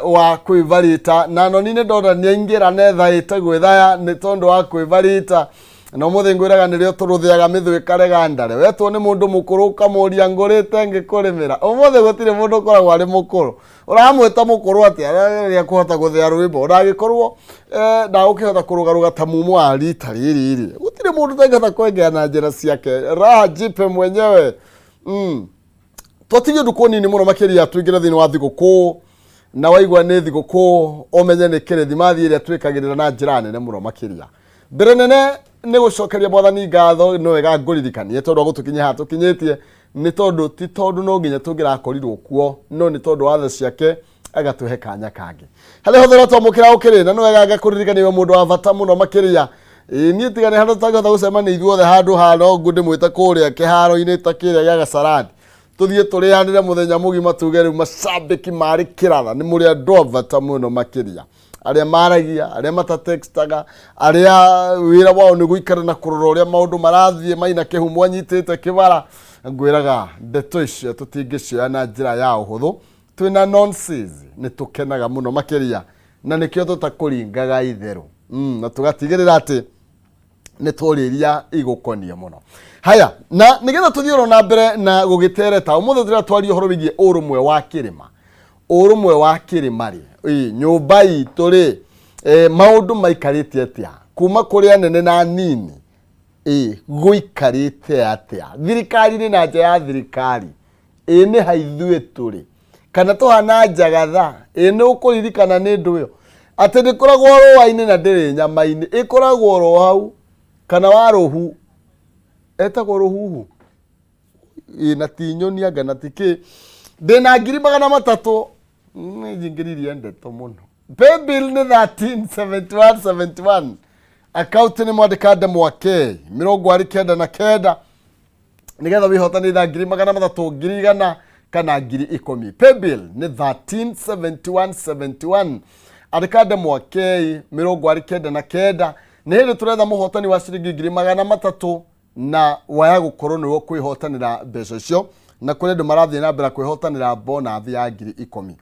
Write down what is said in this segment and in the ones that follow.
Wa kwĩvarĩta na noni nĩ ndona nĩ aingĩra nethaĩte gwĩthaya nĩ tondũ wa kwĩvarĩta na ũmũthĩ ngwĩraga nĩrĩo tũrũthĩaga mĩthũ ĩkarega ndare. Wetwo nĩ mũndũ mũkũrũ ũkamũria, "Ngũrĩte ngĩkũrĩmĩra?" Ũmũthĩ gũtirĩ mũndũ ũkoragwo arĩ mũkũrũ. Ũramwĩta mũkũrũ atĩa rĩrĩa kũhota gũthĩa rwĩmbo ndagĩkorwo ndagũkĩhota kũrũgarũga ta mumo wa rita rĩrĩ rĩ? Gũtirĩ mũndũ ũtangĩhota kwengea na njĩra ciake. Raha jipe mwenyewe. Twatigie ndukũ nini mũno makĩria tũingĩre thĩinĩ wa thigũkũ, na waigua nĩ thigũkũ ũmenye nĩ kĩrĩthimathi ĩrĩa twĩkagĩrĩra na njĩra nene mũno makĩria. Mbere nene nĩ gũcokeria Mwathani ngatho. Nĩ wega ngũririkanie tondũ wa gũtũkinyia haha tũkinyĩtie, nĩ tondũ ti tondũ no nginya tũngĩrakorirwo kuo, no nĩ tondũ wa tha ciake agatũhe kanya kangĩ harĩa hothe ũratwamũkĩra ũkĩrĩ. Na nĩ wega ngakũririkania we mũndũ wa bata mũno makĩria. Ĩĩ, niĩ tiga nĩ handũ tũtangĩhota gũcemania ithuothe handũ ha no ngũ ndĩmwĩte kũrĩa kĩharo-inĩ ta kĩrĩa gĩa Gasarani, tũthiĩ tũrĩanĩre mũthenya mũgima, tuge rĩu macambĩki marĩ kĩratha. Nĩ mũrĩ andũ a bata mũno makĩria, arĩa maragia, arĩa matatextaga, arĩa wĩra wao nĩ gũikara na kũrora ũrĩa maũndũ marathiĩ maina kĩhumo anyitĩte kĩbara. Ngwĩraga ndeto icio tũtingĩcioya na njĩra ya ũhũthũ. Twĩna nonsense nĩ tũkenaga mũno makĩria, na nĩkĩo tũtakũringaga itherũ, na tũgatigĩrĩra atĩ nĩ tũrĩria igũkonie mũno. Haya, na nĩgetha tũthiĩ oro na mbere na gũgĩtereta ũmũthĩ, tũrĩa twaria ũhoro wĩgiĩ ũrũmwe wa kĩrĩma. Ũrũmwe wa kĩrĩma rĩ, nyũmba itũ rĩ, maũndũ maikarĩte atĩa kuma kũrĩ anene na anini? Gũikarĩte atĩa thirikari-inĩ na nja ya thirikari? Nĩ ha ithuĩ tũrĩ kana tũhana njagatha? Nĩ ũkũririkana nĩ ndũ ĩyo atĩ ndĩkoragwo rũa-inĩ na ndĩrĩ nyama-inĩ, ĩkoragwo oro hau kana wa rũhu etagwo rũhuhu. Na ti nyoni anga na ti kĩ. Ndĩna 300,000, nĩ njingĩririe ndeto mũno. Paybill nĩ 137171, account nĩ mwandĩka ndemwa K 49, nigetha wĩhotanĩre 300,000, 100,000 kana 10,000. Paybill nĩ 137171, andĩka ndemwa K 49. Nĩ hĩndĩ tũretha mũhotani wa ciringi 300,000, na waya gũkorwo nĩwe kwĩhotanĩra mbeca icio, na kũrĩ andũ marathiĩ na mbere kwĩhotanĩra bonathi ya 10,000.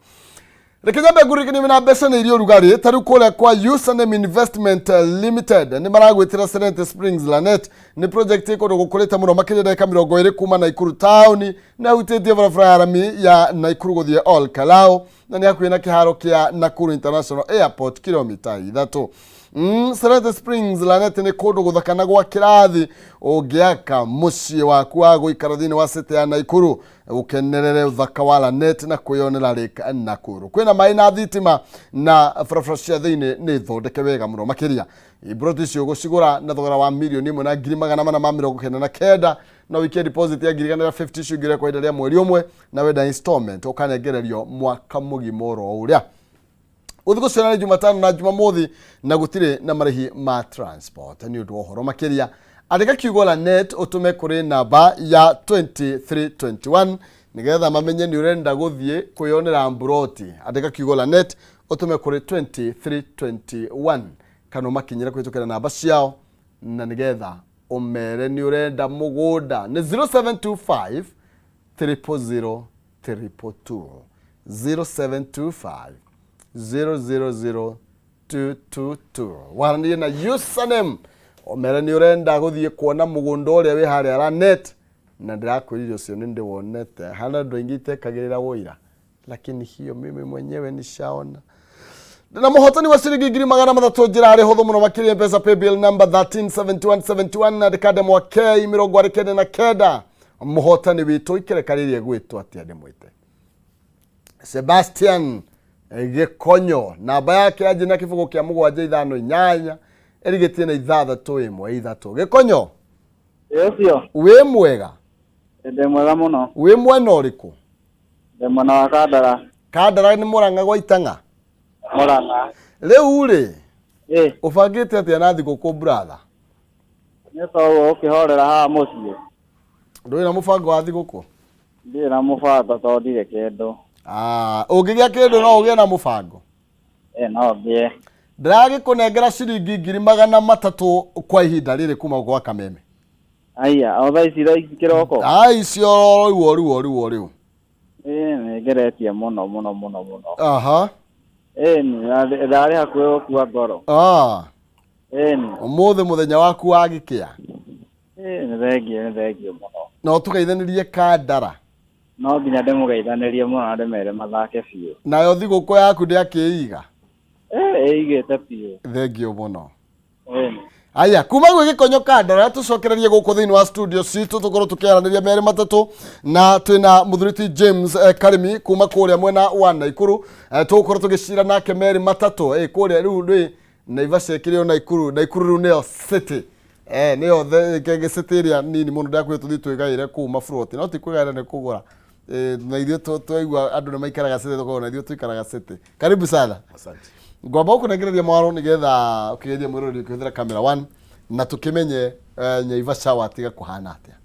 Reke nyambe ngũririkanie na mbeca nĩ irio rugarĩ. Ta rĩu kũrĩa kwa Username Investment Limited nĩ maragwĩtĩra Serenity Springs Lanet. Nĩ project ĩ kũndũ gũkũrĩte mũno makĩria, ndagĩka 20 kuma Naikuru taũni, na hutĩtie barabara ya rami ya Naikuru gũthiĩ Ol Kalou, na nĩ hakuhĩ na kĩharo kĩa Nakuru International Airport, kilomita 3. Serenity Springs Lanet nĩ kũndũ gũthaka na gwa kĩrathi ũngĩaka mũciĩ waku wa gũikara thĩinĩ wa city ya Naikuru, ũkenerere ũthaka wa Lanet na kwĩyonera Lake Nakuru. Kwĩna maĩ na thitima, na barabara cia thĩinĩ nĩ thondeke wega mũno makĩria. Mburoti icio ũgũcigũra na thogora wa 1,499,000, na ũikie deposit ya 150,000 ciũngĩre kwa ihinda rĩa mweri ũmwe, na wenda installment ũkanengererio mwaka mũgima oro ũrĩa. Gũthiĩ gũciona nĩ Jumatano na Jumamothi, na gũtirĩ na marĩhi ma transport. Nĩ ũndũ wa ũhoro makĩria, andĩka kiugo Lanet ũtũme kũrĩ namba ya 2321, nĩgetha mamenye nĩ ũrenda gũthiĩ kwĩyonera mburoti. Andĩka kiugo Lanet ũtũme kũrĩ 2321, kana ũmakinyĩre kũhĩtũkĩra namba ciao, na nĩgetha ũmere nĩ ũrenda mũgũnda. Nĩ 0725 000 222, 0725 000 222. Waranĩrie na username ũmere nĩ ũrenda gũthiĩ kuona mũgũnda ũrĩa wĩ harĩa Lanet. Na ndĩrakwĩrire ũcio nĩ ndĩwonete hana andũ aingĩ itekagĩrĩra wũira, lakini hiyo mimi mwenyewe nishaona. Na mũhotani wa ciringi 300,000 njĩra arĩ hũthũ mũno makĩria. Mpesa paybill number 137171, na andĩka ndemwa K 99. Mũhotani witũ ikereka rĩrĩa gwĩtwo atĩa? Ndĩmwĩte Sebastian Gĩkonyo. Namba yake yanjĩ na kĩbũgũ kĩa 758, ĩrigĩtie na 613. Gĩkonyo. Ĩ ũcio. Wĩ mwega? Ndĩ mwega mũno. Wĩ mwena ũrĩkũ? Ndĩ mwena wa Kandara. Kandara nĩ Mũrang'a gwa Itang'a? Mũrang'a. Rĩu rĩ, Ĩ. ũbangĩte atĩa na thigũkũ, brother? Nĩ ta ũguo ũkĩhorera haha mũciĩ. Ndũrĩ na mũbango wa thigũkũ? Ndirĩ na mũbango tondũ ndirĩ kĩndũ. Ah, ũngĩgĩa kĩndũ no ũgĩe na mũbango. Ĩ, no ngĩe. Ndĩragĩkũnengera ciringi 300,000 kwa ihinda rĩrĩ kuma gwa Kameme. Aya, o thaa ici kĩroko? Ai, icio rĩu o rĩu o rĩu o rĩu. Ĩĩ nĩ ngeretie mũno mũno mũno mũno. Aha. Ĩĩ ndarĩ hakuhĩ gũkua ngoro. Ah. Ĩĩ. Ũmũthĩ mũthenya waku wa gĩkĩa. Ĩĩ nĩ thengiũ, nĩ thengiũ mũno. Na ũtũgeithanĩrie Kandara. No nginya ndĩmũgeithanĩrie mũno na ndĩmere mathake biũ. Nayo thigũkũ yaku ndĩakĩiga? Ĩĩ ĩigĩte biũ. Thengiũ mũno. Ĩĩ. Aya, kuma gwĩ gĩkonyo Kandara tũcokererie gũkũ thĩinĩ wa studio citũ tũkorwo tũkĩaranĩria merĩ matatũ na twĩna mũthuri James Karimi kuma kũrĩa mwena wa Naikuru. Tũgũkorwo tũgĩcira nake merĩ matatũ kũrĩa rĩu rĩ Naivasha ĩkĩrĩ o Naikuru. Naikuru rĩu nĩyo city. Nĩyo city ĩrĩa nini mũno ndakwĩra tũthiĩ twĩgaĩre kũu maburoti, no ti kwĩgaĩra nĩ kũgũra. Na ithuĩ twaigua andũ nĩ maikaraga city tũkorwo na ithuĩ tũikaraga city. Karibu sana. Asante. Ngwamba gũkũnengereria mwaro nĩgetha ũkĩgerie mwĩroreri ũkĩhũthĩra camera 1 na tũkĩmenye Naivasha watiga kũhana atĩa.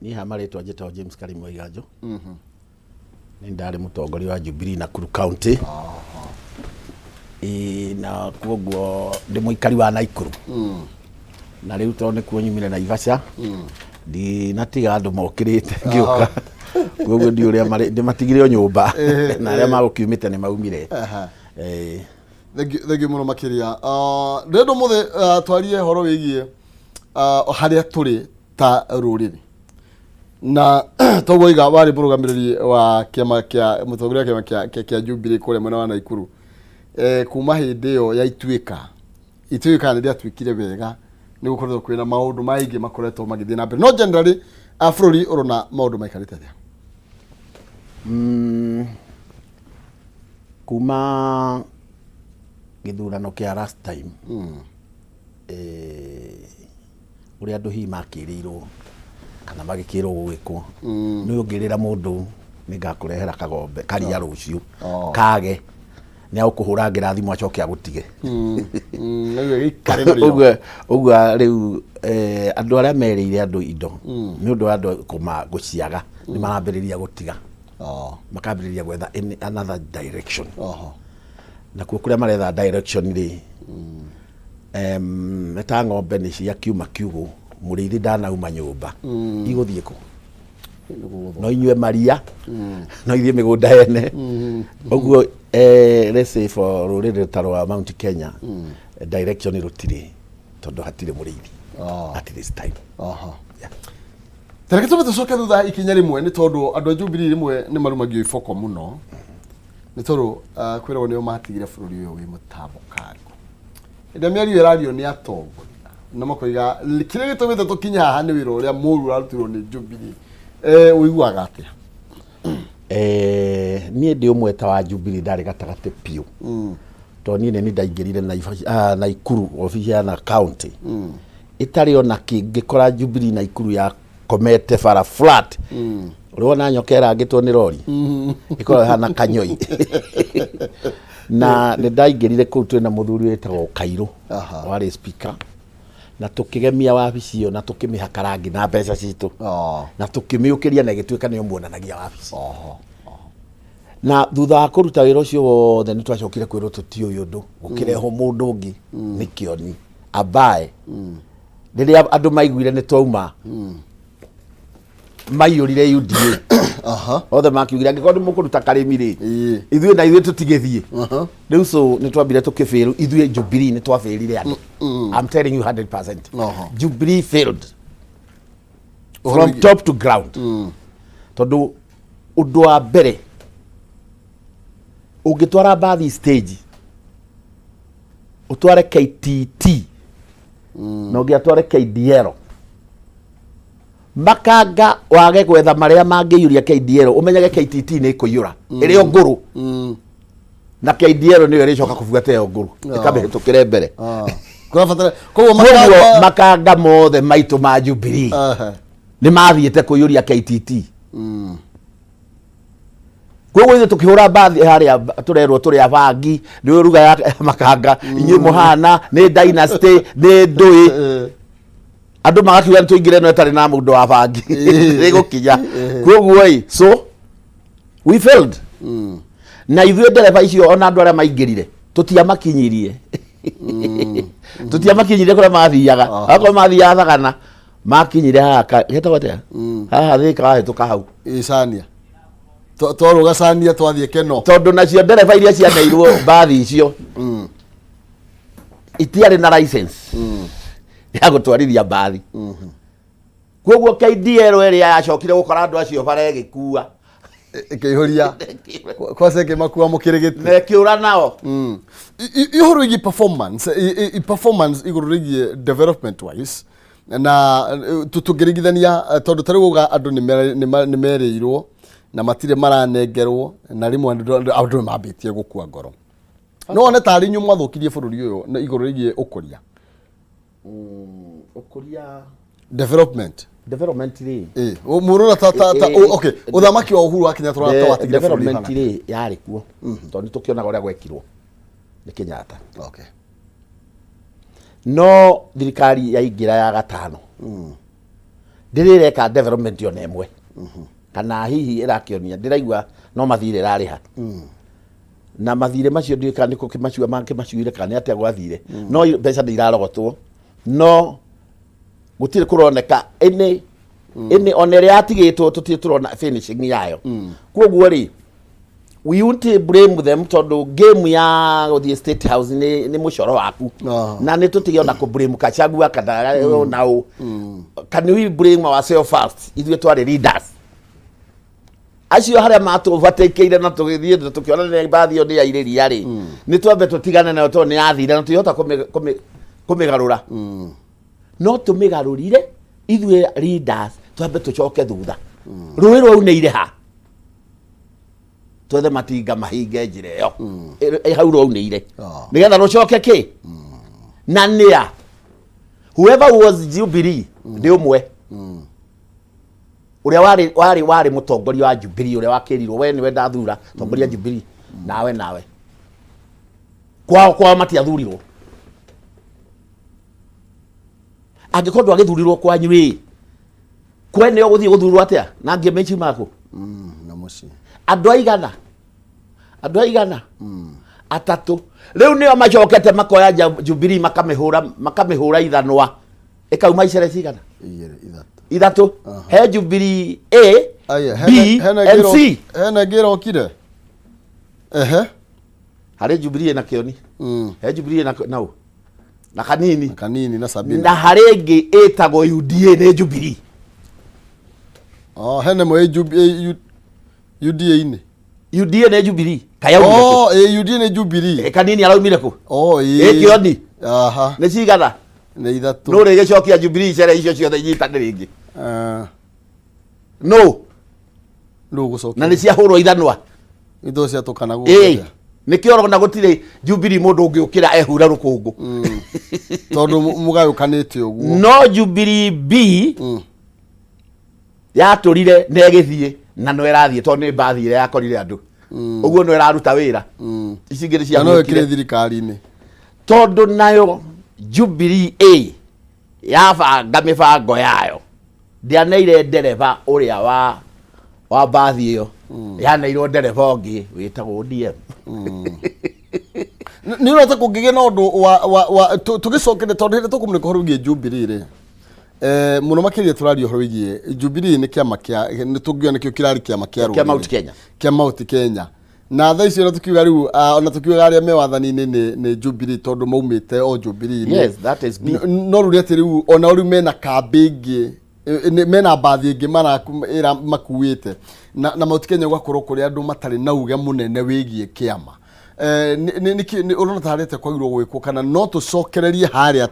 Niĩ ha marĩtwa njĩtagwo James Karimu Waiganjo. Nĩ ndarĩ mũtongoria wa Jubilee Nakuru County. Ĩĩ, na koguo ndĩ mũikari wa Nakuru. Na rĩu tondũ nĩkuo nyumire Naivasha, ndinatiga andũ mokĩrĩte ngĩũka. Koguo ndiũĩ ũrĩa marĩ, ndĩmatigire o nyũmba na arĩa magũkiumĩte nĩ maumire. Thengiũ mũno makĩria. Ndĩrenda ũmũthĩ twarie ũhoro wĩgiĩ harĩa tũrĩ ta rũrĩrĩ. Na toguo iga warĩ mũrũgamĩrĩri wa kĩama kĩa mũtongoria wa kĩama kĩa Jubilee kũrĩa mwena wa Naikuru. Kuma hĩndĩ ĩyo ya Ituĩka, Ituĩka nĩ rĩatuĩkire wega, nĩ gũkoretwo kwĩna maũndũ maingĩ makoretwo magĩthiĩ na mbere. No generally bũrũri ũrona maũndũ maikarĩte atĩa? Kuma gĩthurano kĩa last time, ũrĩa andũ hihi makĩrĩirwo kana magĩkĩrwo gũgĩkwo, nĩ ũngĩrĩra mũndũ nĩngakũrehera kagombe karia rũciũ kage nĩ agũkũhũrangĩra thimũ acoke agũtige. Ũguo ũguo rĩu andũ arĩa merĩire andũ indo nĩ ũndũ wa andũ gũciaga nĩ marambĩrĩria gũtiga, makambĩrĩria gwetha in another direction. Nakuo kũrĩa maretha direction rĩ, nĩ ta ng'ombe nĩ cia kiuma kiugũ, mũrĩithi ndanauma nyũmba, igũthiĩ kũ? No inyue maria, no ithiĩ mĩgũnda yene. Ũguo let's say for rũrĩrĩ ta rwa Mount Kenya, direction rũtirĩ tondũ hatirĩ mũrĩithi at this time. Tareke tũme tũcoke thutha ikinya rĩmwe nĩ tondũ andũ a Jubilee rĩmwe nĩ marumagio iboko mũno nĩ tondũ kwĩragwo nĩo matigire bũrũri ũyũ wĩ mũtambũkangu. Hĩndĩ ĩrĩa mĩario ĩrario nĩ atongoria na makoiga kĩrĩa gĩtũmĩte tũkinye haha nĩ wĩra ũrĩa mũru ũrarutirwo nĩ Jubilee. Ũiguaga atĩa? Niĩ ndĩ ũmwe ta wa Jubilee ndarĩ gatagatĩ biũ. Tondũ niĩ nĩ niĩ ndaingĩrire Naikuru obici ya na county. Ĩtarĩ ona kĩngĩkora Jubilee Naikuru ya komete bara flat. Ũrĩ wona nyoka ĩrangĩtwo nĩ rori ĩkoragwo ĩhana kanyoi. Na nĩ ndaingĩrire kũu twĩna mũthuri wĩtagwo Kairũ warĩ speaker, na tũkĩgemia wabici ĩyo na tũkĩmĩhaka rangi na mbeca citũ na tũkĩmĩũkĩria na ĩgĩtuĩka nĩyo muonanagia wabici. Na thutha wa kũruta wĩra ũcio wothe nĩ twacokire kwĩrwo tũtiũĩ ũndũ, gũkĩrehwo mũndũ ũngĩ nĩ Kĩoni ambae. Rĩrĩa andũ maiguire nĩ twauma, maiyũrire UDA othe makiugire angĩkorwo nĩ mũkũruta Karĩmi rĩ, ithuĩ na ithuĩ tũtigĩthiĩ. Rĩu so nĩ twambire tũkĩbĩrũ ithuĩ Jubilee nĩ twabĩrire andũ. I'm telling you 100%. Jubilee failed from top to ground. Tondũ ũndũ wa mbere ũngĩtwara mbathi stage ũtware KTT na ũngĩatware KDL makanga wage gwetha marĩa mangĩiyũria KDL, ũmenyage KTT nĩ ĩkũiyũra ĩrĩ o ngũrũ na KDL nĩyo ĩrĩcoka kũbuata ĩyo ngũrũ ĩkamĩhĩtũkĩre mbere. Kũrabatara koguo Koguo makanga makanga mothe maitũ ma Jubilee nĩ mathiĩte kũiyũria KTT. Koguo ithuĩ tũkĩhũra mbathi harĩa tũrerwo tũrĩ abangi nĩ ruga ya makanga inyuĩ mũhana nĩ dynasty nĩ ndũĩ andũ magakiuga nĩ tũingĩre ĩno ĩtarĩ na mũndũ wa bangi ĩgũkinya. Koguo ĩ so we failed na ithuĩ ndereba icio ona andũ arĩa maingĩrire tũtiamakinyirie kũrĩa mathiaga. Akorwo mathiaga Thagana. Makinyire haha hetagwo atĩa haha Thika wahĩtũka hau. Icania twarũga cania twathiĩ keno. Tondũ nacio ndereba iria cianeirwo mbathi icio itiarĩ na license ya gũtwarithia mbathi. Koguo KDL ĩrĩa yacokire gũkora andũ acio bara ĩgĩkua. Ĩkĩihũria kwaca ĩkĩmakua mũkĩrĩgĩti. Na ĩkĩũra nao. Ũhoro wĩgiĩ performance, performance igũrũ rĩgiĩ development wise na tũngĩringithania, tondũ ta rĩu uga andũ nĩ merĩirwo na matirĩ maranengerwo, na rĩmwe andũ nĩ mambĩtie gũkua ngoro. No one tarĩ inyuĩ mwathũkirie bũrũri ũyũ na igũrũ rĩgiĩ ũkũria. Ũkũria. Development. Development rĩ. Mũrora ta okay, ũthamaki wa Uhuru wa Kenyatta ũrona ta watigire bũrũri Development rĩ, yarĩ kuo tondũ nĩ tũkĩonaga ũrĩa gwekirwo nĩ Kenyatta. No thirikari yaingĩra ya gatano ndĩrĩ ĩreka development ona ĩmwe, kana hihi ĩrakĩonia ndĩraigua no mathirĩ ĩrarĩha, na mathirĩ macio ndiũĩ kana nĩ kũkĩmacua makĩmacuire kana nĩ atĩa gwathire, no mbeca nĩ irarogotwo no gũtirĩ kũroneka ĩnĩ ĩnĩ ona ĩrĩa yatigĩtwo tũtirĩ tũrona finishing yayo. Koguo rĩ, we won't blame them tondũ game ya gũthiĩ State House nĩ mũcoro waku. Na nĩ tũtige ona kũ blame Gachagua kana na ũ. Can we blame ourselves first, ithuĩ twarĩ leaders acio harĩa matũbatĩkĩire na tũgĩthiĩ na tũkĩona nĩ mbathi ĩyo nĩ yairĩria rĩ, nĩ twambe tũtigane nayo tondũ nĩ yathire na tũihota kũmĩgarũra. No tũmĩgarũrire ithuĩ leaders, twambe tũcoke thutha, rũĩ rwaunĩire ha, twethe matinga mahinge njĩra ĩyo hau rwaunĩire nĩgetha rũcoke kĩ na nĩa whoever was Jubilee nĩ ũmwe ũrĩa warĩ mũtongoria wa Jubilee, ũrĩa wakĩrirwo we nĩwe ndathura tongoria Jubilee, nawe kwao matiathurirwo. Angĩkorwo ndwagĩthurirwo kwanyu rĩ, kwene ũgũthiĩ gũthurwo atĩa na ngĩme ici maku? Na mũciĩ. Andũ aigana atatũ rĩu nĩo macokete makoya Jubilee makamĩhũra ithanwa, ĩkauma icere cigana? Igĩrĩ, ithatũ. Ithatũ. He Jubilee A, Aya, B hena and C. Hena ĩngĩ ĩrokire, ehe. Harĩ Jubilee na Kĩoni. He Jubilee na nau na Kanini. Kanini na Sabina. Na harĩ ĩngĩ ĩtagwo UDA, nĩ Jubilee. Oh, hena ĩmwe ĩ UDA-inĩ. UDA nĩ Jubilee kayaumire kũ? Oh, ĩ UDA nĩ Jubilee. Ĩ, Kanini araumire kũ? Oh, ĩ. Ĩ Kĩoni. Nĩ cigana? Nĩ ithatũ. Nũ rĩgĩcokia Jubilee icere icio ciothe inyitane rĩngĩ? Ah, Nũ? Nũ ũgũcokia? Na nĩ ciahũrwo ithanwa. Itho ciatũkana. Ĩ, nĩkĩo ũrona gũtirĩ Jubilee mũndũ ũngĩũkĩra ehura rũkũngũ. Tondũ mũgayũkanĩte ũguo. No Jubilee B yatũrire na ĩgĩthiĩ na no ĩrathiĩ tondũ nĩ mbathi ĩrĩa yakorire andũ ũguo no ĩraruta wĩra, ici ingĩ nĩ Na no ĩkĩrĩ ciahurũkire. Thirikari-inĩ. Tondũ nayo Jubilee A yabanga mĩbango yayo, ndĩaneire ndereba ũrĩa wa mbathi ĩyo, yaneirwo ndereba ũngĩ wĩtagwo ODM. Nĩ ũrona ta kũngĩgĩa na ũndũ wa tũgĩcokere, tondũ hĩndĩ tũkũmũrĩka ũhoro wĩgiĩ Jubilee rĩ, mũno makĩria tũraria ũhoro wĩgiĩ Jubilee nĩ kĩama kĩa nĩ tũngiuga nĩkĩo kĩrarĩ kĩama kĩa Kĩa Mount rũrĩrĩ. Kenya. Kĩa Mount Kenya. Na thaa ici ona tukiuga rĩu ona tukiuga arĩa me wathani-inĩ nĩ Jubilee tondũ maumĩte o Jubilee-inĩ. Yes, that is B. No rĩu nĩ atĩ rĩu ona rĩu mena kambĩ ĩngĩ, mena mbathi ĩngĩ ĩra makuĩte na Mount Kenya gũgakorwo kũrĩ andũ matarĩ na uge mũnene wĩgiĩ kĩama. Nĩkĩ ũrona ta harĩa kwagĩrĩirwo gwĩkwo, kana no tũcokererie harĩa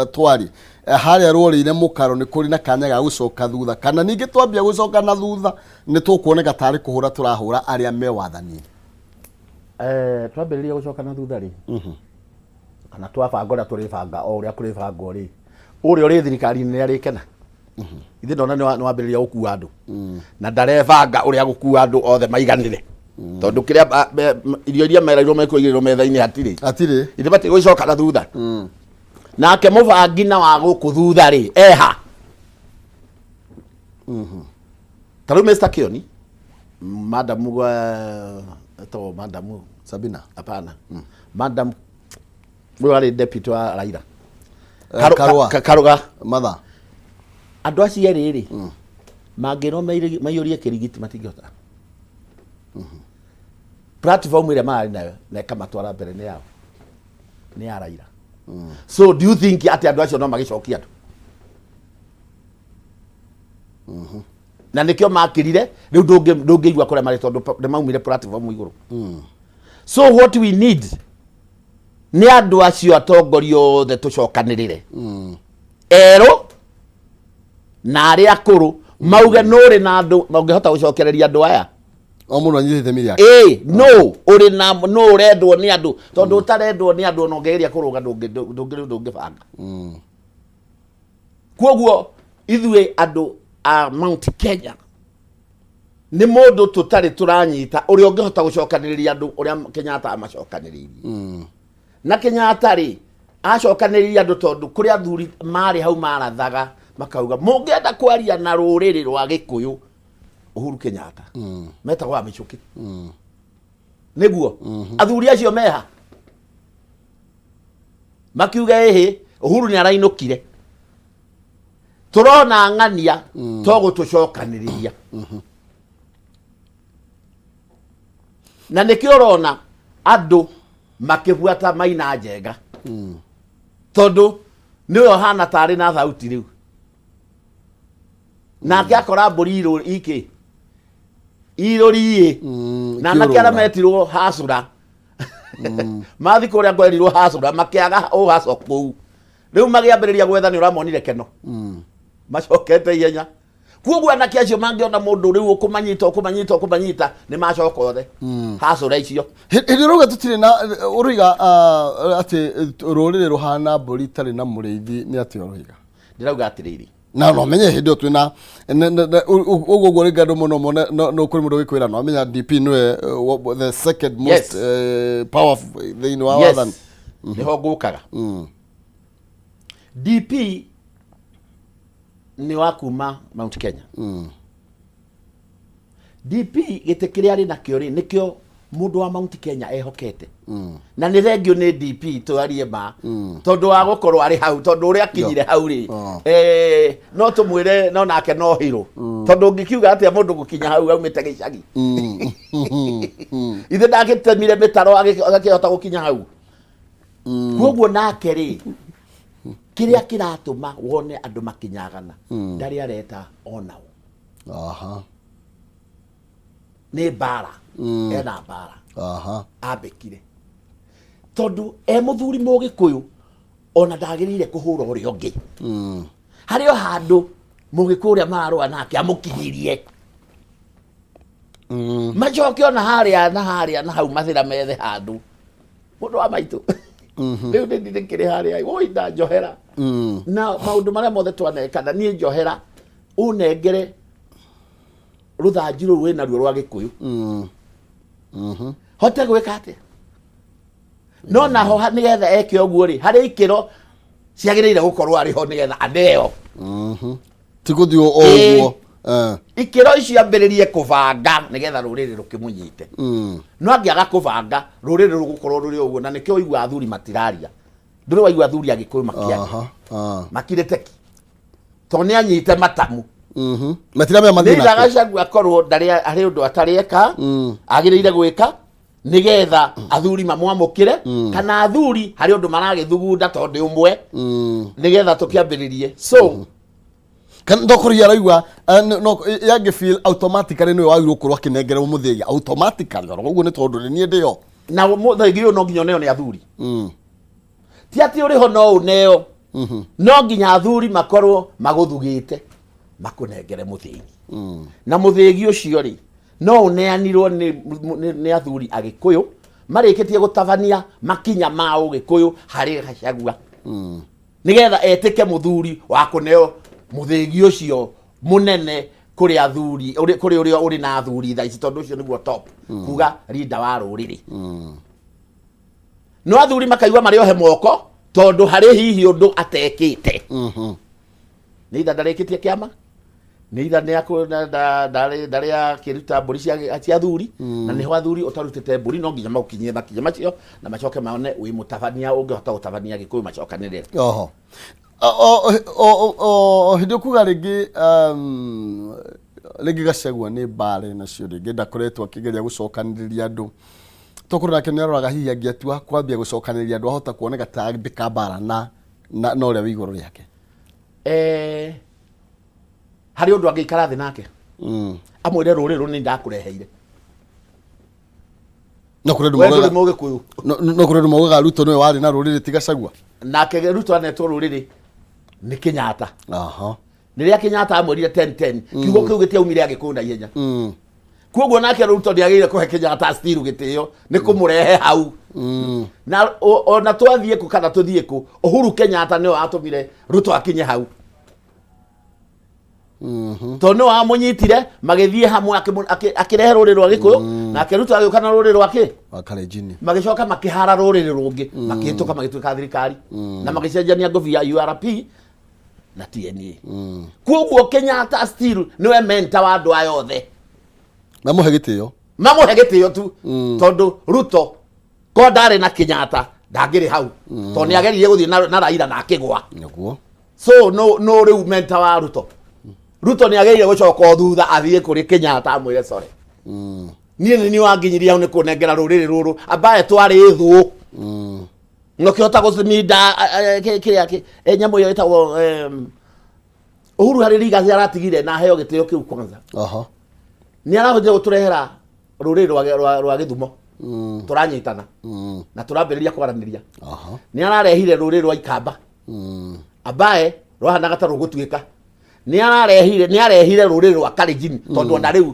twarĩ, harĩa rworĩire mũkaro, nĩ kũrĩ na kanya ga gũcoka thutha, kana ningĩ twambia gũcoka na thutha nĩ tũkuoneka tarĩ kũhũra tũrahũra arĩa me wathani-inĩ? Twambĩrĩria gũcoka na thutha rĩ, kana twabanga ũrĩa tũrĩbanga, o ũrĩa kũrĩbangwo rĩ, ũrĩa ũrĩ thirikari-inĩ nĩ arĩkena. Ithe ndona nĩ wambĩrĩria gũkua andũ na ndarebanga ũrĩa gũkua andũ othe maiganĩre, tondũ kĩrĩa irio iria merairwo mekũigĩrĩrwo metha-inĩ hatirĩ. Hatirĩ. Ithe batiĩ gũcoka na thutha nake mũbangi na wa gũkũ thutha rĩ eha ta rĩu Mr. Kioni, madamu, etagwo madamu Sabina. Hapana, madam ũyũ arĩ deputy wa Raila. Karũa. Karuga. Matha. Andũ acio erĩ rĩ, mangĩrwo maiyũrie kĩrigiti matingĩhota. Platform ĩrĩa mararĩ nayo na ĩkamatwara mbere nĩ yao, nĩ ya Raila. So do you think atĩ andũ acio no magĩcokia andũ? Na nĩkĩo makĩrire rĩu ndũngĩigua kũrĩa marĩ tondũ nĩ maumire platform igũrũ. So what we need nĩ andũ acio atongoria othe tũcokanĩrĩre, erũ na arĩa akũrũ, mauge nũrĩ na andũ ũngĩhota gũcokereria andũ aya. O mũndũ anyitĩte itemi rĩake. Ĩĩ, no ũrĩ na no ũrendwo nĩ andũ, tondũ ũtarendwo nĩ andũ ona ũngĩgeria kũrũga ndũngĩbanga. Koguo ithuĩ andũ a Mount Kenya nĩ mũndũ tũtarĩ tũranyita ũrĩa ũngĩhota gũcokanĩrĩria andũ ũrĩa Kenyatta amacokanĩrĩirie. Na Kenyatta rĩ, acokanĩrĩirie andũ tondũ kũrĩ athuri marĩ hau marathaga makauga mũngĩenda kwaria na rũrĩrĩ rwa Gĩkũyũ, Uhuru Kenyatta, metagwo a mĩcũkĩ. Nĩguo athuri acio meha makiuga ĩhĩ, Uhuru nĩ arainũkire, tũrona ng'ania to gũtũcokanĩrĩria. Na nĩkĩo ũrona andũ makĩbuata Maina Njenga, tondũ nĩwe ũhana tarĩ na thauti rĩu, nake akora mbũri ikĩ irũriĩ na anake arĩa ikĩũrũra. Metirwo hacũra mathi kũrĩa kwerirwo hacũra makĩaga ũhaco kũu, rĩu magĩambĩrĩria gwetha nĩ ũramonire keno macokete ihenya. Kuoguo anake acio mangĩona mũndũ rĩu ũkũmanyita ũkũmanyita ũkũmanyita, nĩ macoka othe hacũra icio. Hĩndĩ ũrauga tũtirĩ na ũroiga atĩ rũrĩrĩ rũhana mbũri itarĩ na mũrĩithi, nĩ atĩa ũroiga? Ndĩrauga atĩrĩrĩ, Na no menye hĩndĩ ĩyo twĩna ũguo ũguo rĩngĩ andũ mũno mone no kũrĩ mũndũ ũgĩkwĩra no amenya DP nĩwe the second most powerful thĩinĩ wa wathani. Nĩho ngũkaga. DP nĩ wa kuma Mount Kenya. DP gĩtĩ kĩrĩa arĩ nakĩo rĩ, nĩkĩo mũndũ wa Mount Kenya ehokete. Na nĩ thengio nĩ DP, twarie ma, tondũ wa gũkorwo arĩ hau, tondũ ũrĩa akinyire hau rĩ, no tũmwĩre no nake no hero, tondũ ũngĩkiuga atĩa mũndũ gũkinya hau aumĩte gĩcagi? Ithe ndagĩtemire mĩtaro agakĩhota gũkinya hau. Koguo nake rĩ, kĩrĩa kĩratũma wone andũ makinyagana, ndarĩ areta onao. Nĩ mbara, ena mbara ambĩkire, tondũ e mũthuri mũgĩkũyũ ona ndagĩrĩire kũhũra ũrĩa ũngĩ. Harĩ o handũ mũgĩkũyũ ũrĩa mararũa nake amũkinyirie, macoke ona harĩa na harĩa na hau mathĩra methe handũ. Mũndũ wa maitũ, rĩu nĩ ndĩkĩrĩ harĩa woi ndanjohera na maũndũ marĩa mothe twanekana niĩ, njohera ũnengere rũthanju rũu wĩna ruo rwa gĩkũyũ, hote gwĩka atĩa? No naho nĩgetha eke ũguo rĩ, harĩ ikĩro ciagĩrĩire gũkorwo arĩ ho nĩgetha aneo. Ti gũthiĩ o ũguo. Ikĩro icio ambĩrĩrie kũbanga nĩgetha rũrĩrĩ rũkĩmũnyite. No angĩaga kũbanga, rũrĩrĩ rũgũkorwo rũrĩ ũguo, na nĩkĩo ũigua athuri matiraria. Ndũrĩ waigua athuri agĩkũyũ makĩaria? Makirĩte ki tondũ nĩ anyite matamu. Matiramenya mathiĩ nĩ nakũ. Gachagua akorwo ndarĩ harĩ ũndũ atarĩ eka agĩrĩire gwĩka nĩgetha athuri mamwamũkĩre, kana athuri harĩ ũndũ maragĩthugunda tondũ ũmwe nĩgetha tũkĩambĩrĩrie, so Kana ndokũria araigua no yangĩ feel automatically nĩwe wagĩrĩirwo gũkorwo akĩnengerwo mũthĩgi automatically oro ũguo, nĩ tondũ nĩ niĩ ndĩyo. Na mũthĩgi ũyũ no nginya ũneo nĩ athuri. Ti atĩ ũrĩ ho no ũneo, no nginya athuri makorwo magũthugĩte makũnengere mũthĩgi. Na mũthĩgi ũcio rĩ, no ũneanirwo nĩ athuri agĩkũyũ marĩkĩtie gũtabania makinya ma ũgĩkũyũ harĩ Gachagua, nĩgetha etĩke mũthuri wa kũneo mũthĩgi ũcio mũnene kũrĩ athuri kũrĩ ũrĩa ũrĩ na athuri thaa ici, tondũ ũcio nĩguo top kuga rinda wa rũrĩrĩ. No athuri makaigua marĩ ohe moko tondũ harĩ hihi ũndũ atekĩte. Nĩ itha ndarĩkĩtie kĩama, nĩ itha nĩ ndarĩ akĩruta mbũri cia athuri, na nĩho athuri ũtarutĩte mbũri no nginya magũkinyie makinya macio na macoke mone wĩ mũtabania ũngĩhota gũtabania gĩkũyũ macokanĩrĩre. Oho. O hĩndĩ ũkuga rĩngĩ rĩngĩ Gachagua nĩ mbara nacio, rĩngĩ ndakoretwo akĩgeria gũcokanĩrĩria andũ. Tokorwo nake nĩ aroraga hihi angĩatua kwambia gũcokanĩrĩria andũ ahota kuoneka ta ambĩka mbara na ũrĩa wĩ igũrũ rĩake. Harĩ ũndũ angĩikara thĩ nake amwĩre rũrĩrĩ rũrũ nĩ ndakũreheire. No kũrĩ andũ We ndũrĩ mũgĩkũyũ. No kũrĩ andũ maugaga Ruto nĩwe warĩ na rũrĩrĩ, ti Gachagua. Nake Ruto anetwo rũrĩrĩ nĩ Kenyatta. Rĩrĩa Kenyatta amwĩrire 10-10, kiugo kĩu gĩtiaumire Agĩkũyũ na ihenya. Koguo nake Ruto nĩagĩrĩire kũhe Kenyatta still gĩtĩo nĩ kũmũrehe hau. Na ona twathiĩ kũ kana tũthiĩ kũ, Uhuru Kenyatta nĩwe watũmire Ruto akinye hau, tondũ nĩwe wamũnyitire magĩthiĩ hamwe akĩrehe rũrĩrĩ rwa Gĩkũyũ, nake Ruto agĩũka na rũrĩrĩ rwa kĩ? Wa Kalenjin. Magĩcoka makĩhara rũrĩrĩ rũngĩ, makĩhĩtũka, magĩtuĩka thirikari na magĩcenjania ngũbia URP na TNA. Koguo Kenyatta still nĩwe mentor wa andũ aya othe. Mamũhe gĩtĩo. Mamũhe gĩtĩo tu, tondũ Ruto ko ndarĩ na Kenyatta ndangĩrĩ hau, tondũ nĩ ageririe gũthiĩ na Raila na akĩgwa. So no rĩu mentor wa Ruto, Ruto nĩ ageririe gũcoka o thutha athiĩ kũrĩ Kenyatta amwĩre sorry, niĩ nĩ niĩ wanginyirie hau nĩ kũnengera rũrĩrĩ rũrũ ambaye twarĩ thũ na ũkĩhota gũciminda kĩrĩa nyamũ ĩyo ĩtagwo Uhuru. Harĩ legacy aratigire na aheo gĩtĩo kĩu kwanza. Nĩ arahotire gũtũrehera rũrĩrĩ rwa Gĩthumo, tũranyitana na tũrambĩrĩria kwaranĩria. Nĩ ararehire rũrĩrĩ rwa Ikamba ambaye rwahanaga ta rũgũtuĩka. Nĩ arehire rũrĩrĩ rwa Kalenjin, tondũ ona rĩu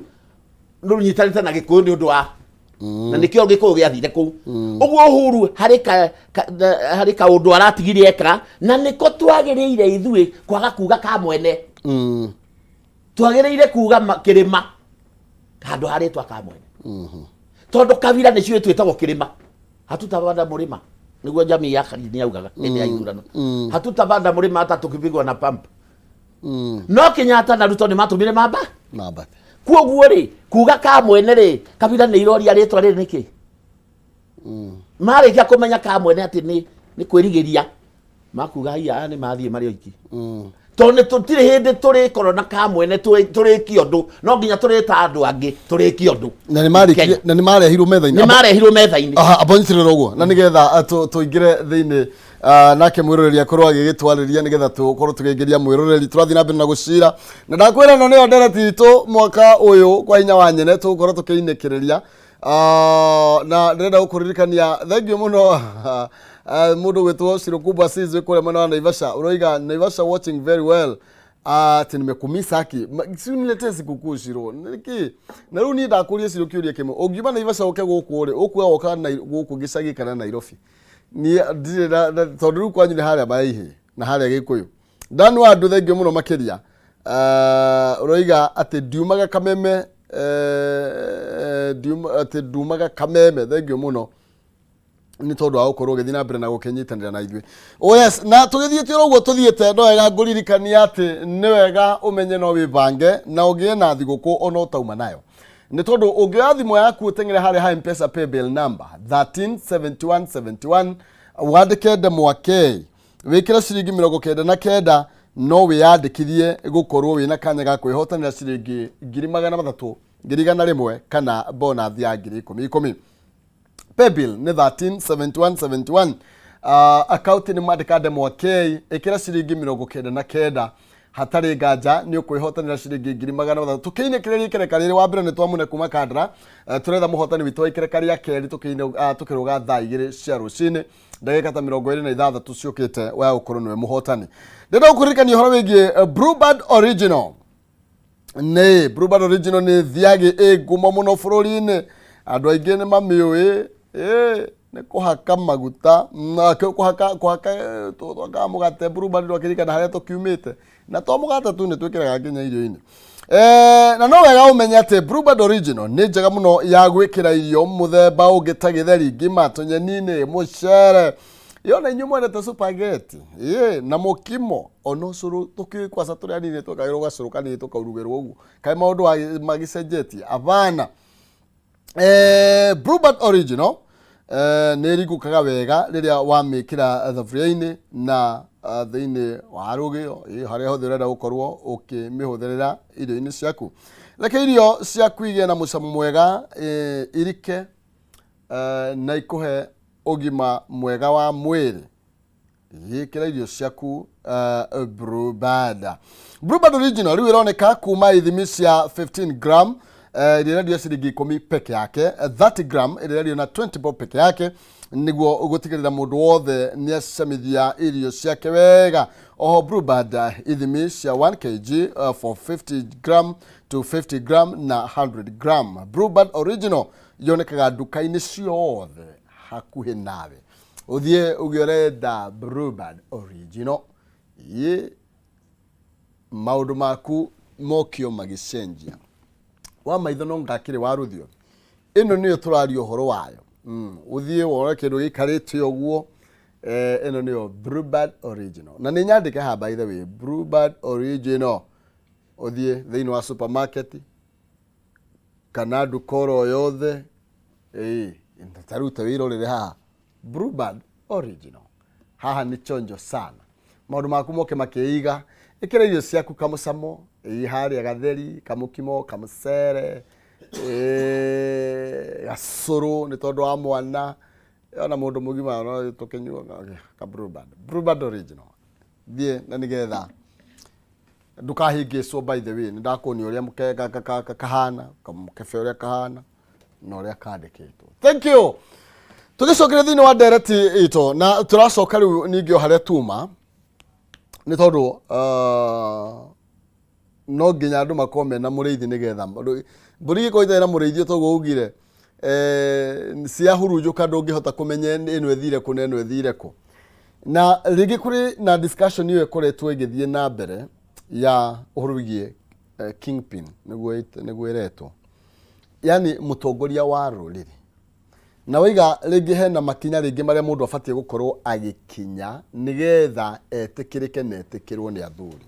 rũnyitanĩte na Gĩkũyũ nĩ ũndũ wa na nĩkĩo Gĩkũyũ gĩathire kũu ũguo. Uhuru harĩ ka, ka, na- harĩ kaũndũ aratigire eka na nĩko twagĩrĩire ithuĩ kwaga kuga ka mwene. Twagĩrĩire kuga kĩrĩma handũ ha rĩtwa ka mwene, tondũ kabira nĩcio twĩtagwo kĩrĩma. Hatutapanda mũrĩma, nĩguo jamii ya Kalenjin yaugaga hĩndĩ ya ithurano, hatutapanda mũrĩma hata tukipigwa na pump. No Kenyatta na Ruto nĩ matũmire mamba. Mambate. Kuoguo rĩ, kuga ka mwene rĩ, kabira nĩ iroria rĩtwa rĩrĩ nĩkĩ marĩkia kũmenya ka mwene atĩ nĩ kwĩrigĩria makuga haiya aya nĩ mathiĩ marĩ oiki, tondũ nĩ tũtirĩ hĩndĩ tũrĩkorwo na ka mwene tũrĩkie ũndũ, no nginya tũrĩta andũ angĩ tũrĩkie ũndũ. Na nĩ marĩkirie. Kenya. Na nĩ marehirwo metha-inĩ. Nĩ marehirwo metha-inĩ. Aha, ambonyitĩrĩra ũguo na nĩgetha tũingĩre thĩinĩ, nake mwĩroreri akorwo agĩgĩtwarĩria nĩgetha tũkorwo tũkĩingĩria mwĩroreri. Tũrathiĩ na mbere na gũcira na ndakwĩra ĩno nĩyo ndereti itũ mwaka ũyũ kwa hinya wa nyene tũgũkorwo tũkĩinĩkĩrĩria. Na ndĩrenda gũkũririkania thengiũ mũno, mũndũ gwĩtwo Shirokubwa Sizwe kũrĩa mwena wa Naivasha, ũroiga Naivasha watching very well. Ati nimekumisa aki. Si uniletee sikukuu, Shiro, niki na rĩu niĩ ndakũria Shiro kĩũria kĩmwe: ũngiuma Naivasha ũke gũkũ rĩ, ũkuoya woka na gũkũ gĩcagi kana Nairobi? Niĩ ndirĩ na tondũ rĩu kwanyu nĩ harĩa Maihi na harĩa Gĩkũyũ. Dan wa andũ, thengiũ mũno makĩria. Ũroiga atĩ ndiumaga Kameme, atĩ ndumaga Kameme. Thengiũ mũno nĩ tondũ wa gũkorwo ũgĩthiĩ na mbere na gũkĩnyitanĩra na ithuĩ. Oh yes, na tũgĩthiĩte oro ũguo tũthiĩte, no wega ngũririkania atĩ nĩ wega ũmenye no wĩbange na ũgĩe na thigũkũ ona ũtauma nayo, nĩ tondũ ũngĩoya thimũ yaku ũteng'ere harĩa ha M-Pesa paybill number 137171, wandĩke ndemwa K, wĩkĩre ciringi 99, no wĩyandĩkithie gũkorwo wĩna kanya ga kwĩhotanĩra ciringi 300,000, 100,000 kana bonus ya ngiri ikũmi ikũmi. Paybill nĩ 137171, akaunti nĩ mwandĩka ndemwa K, ĩkĩra ciringi 99. Hatarĩ nganja nĩ ũkwĩhotanĩra ciringi 300,000. Tũkĩinĩkĩrĩria ikereka rĩrĩ, wa mbere nĩ twamũne kuma Kandara. Tũretha mũhotani witũ wa ikereka rĩa kerĩ tũkĩrũga thaa 2 cia rũcinĩ ndagĩka ta 26 ciũkĩte wa gũkorwo nĩwe mũhotani. Ndĩrenda gũkũririkania ũhoro wĩgiĩ Bluebird Original. Nĩ Bluebird Original nĩ thiagĩ ĩ ngumo mũno bũrũri-inĩ, andũ aingĩ nĩ mamĩũĩ. Ĩ nĩ kũhaka maguta na kũhaka twakaga mũgate Bluebird, ndwakĩririkana harĩa tũkiumĩte na to mũgate tu, nĩ twĩkĩraga nginya irio-inĩ. Na no wega ũmenye atĩ Bluebird Original nĩ njega mũno ya gwĩkĩra irio mũthemba ũngĩ ta gĩtheri, ngima, tũnyeni-inĩ, mũcere, yona inyuĩ mwendete spaghetti ĩ na mũkimo, ona ũcũrũ tũkĩũĩ kwaca tũrĩ anini twekagĩrwo gacũrũ kanini tũkaurugĩrwo ũguo. Kaĩ maũndũ magĩcenjetie abana. Bluebird Original. Nĩ ĩringũkaga wega rĩrĩa wamĩkĩra thaburia-inĩ na thĩinĩ wa rũgĩo, harĩa hothe ũrenda gũkorwo ũkĩmĩhũthĩrĩra irio-inĩ ciaku. Reke irio ciaku igĩe na mũcamo mwega, irike na ikũhe ũgima mwega wa mwĩrĩ. Gĩkĩra irio ciaku Blueband. Blueband original rĩu ĩroneka kuma ithimi cia 15 gram, ĩrĩa ĩrendio ciringi 10 peke yake, 30 gram ĩrĩa ĩrendio na 20 bob peke yake, nĩguo gũtigĩrĩra mũndũ wothe nĩ acamithia irio ciake wega. Oho Blueband ithimi cia 1 kg for 50 gram to 50 gram na 100 gram. Blueband original yonekaga nduka-inĩ ciothe hakuhĩ nawe. Ũthiĩ uge ũrenda Blueband original, ĩ maũndũ maku mokio magĩcenjia. Wa maitho no ngakĩrĩ wa rũthiomi, ĩno nĩyo tũraria ũhoro wayo. Ũthiĩ wone kĩndũ gĩikarĩte ũguo, ĩno nĩyo Blueband original, na nĩ nyandĩke haha by the way, Blueband original. Ũthiĩ thĩinĩ wa supermarket kana nduka oro yothe, ĩĩ ta rĩu ta wĩrorere haha Blueband original haha nĩ chonjo sana. Maũndũ maku moke makĩiga, ĩkĩra irio ciaku kamũcamo, ĩĩ harĩa gatheri, kamũkimo, kamũcere, ĩĩ gacũrũ nĩ tondũ wa mwana, ona mũndũ mũgima no tũkĩnyuaga ka Blueband. Blueband original, thiĩ na nĩgetha ndũkahĩngĩcwo. By the way, nĩ ndakuonia ũrĩa kahana kamũkebe, ũrĩa kahana na ũrĩa kandĩkĩtwo. Thank you. Tũgĩcokere thĩinĩ wa ndereti itũ, na tũracoka rĩu ningĩ o harĩa tuma, nĩ tondũ no nginya andũ makorwo mena mũrĩithi, nĩgetha mbũri igĩkorwo itarĩ na mũrĩithi, toguo ugire ciahurunjũka, ndũngĩhota kũmenya ĩno ĩthire kũ na ĩno ĩthire kũ. Na rĩngĩ kũrĩ na discussion ĩyo ĩkoretwo ĩgĩthiĩ na mbere ya ũhoro wĩgiĩ kingpin, nĩguo ĩretwo, yani mũtongoria wa rũrĩrĩ, na waiga rĩngĩ hena makinya rĩngĩ marĩa mũndũ abatiĩ gũkorwo agĩkinya nĩgetha etĩkĩrĩke na etĩkĩrwo nĩ athuri.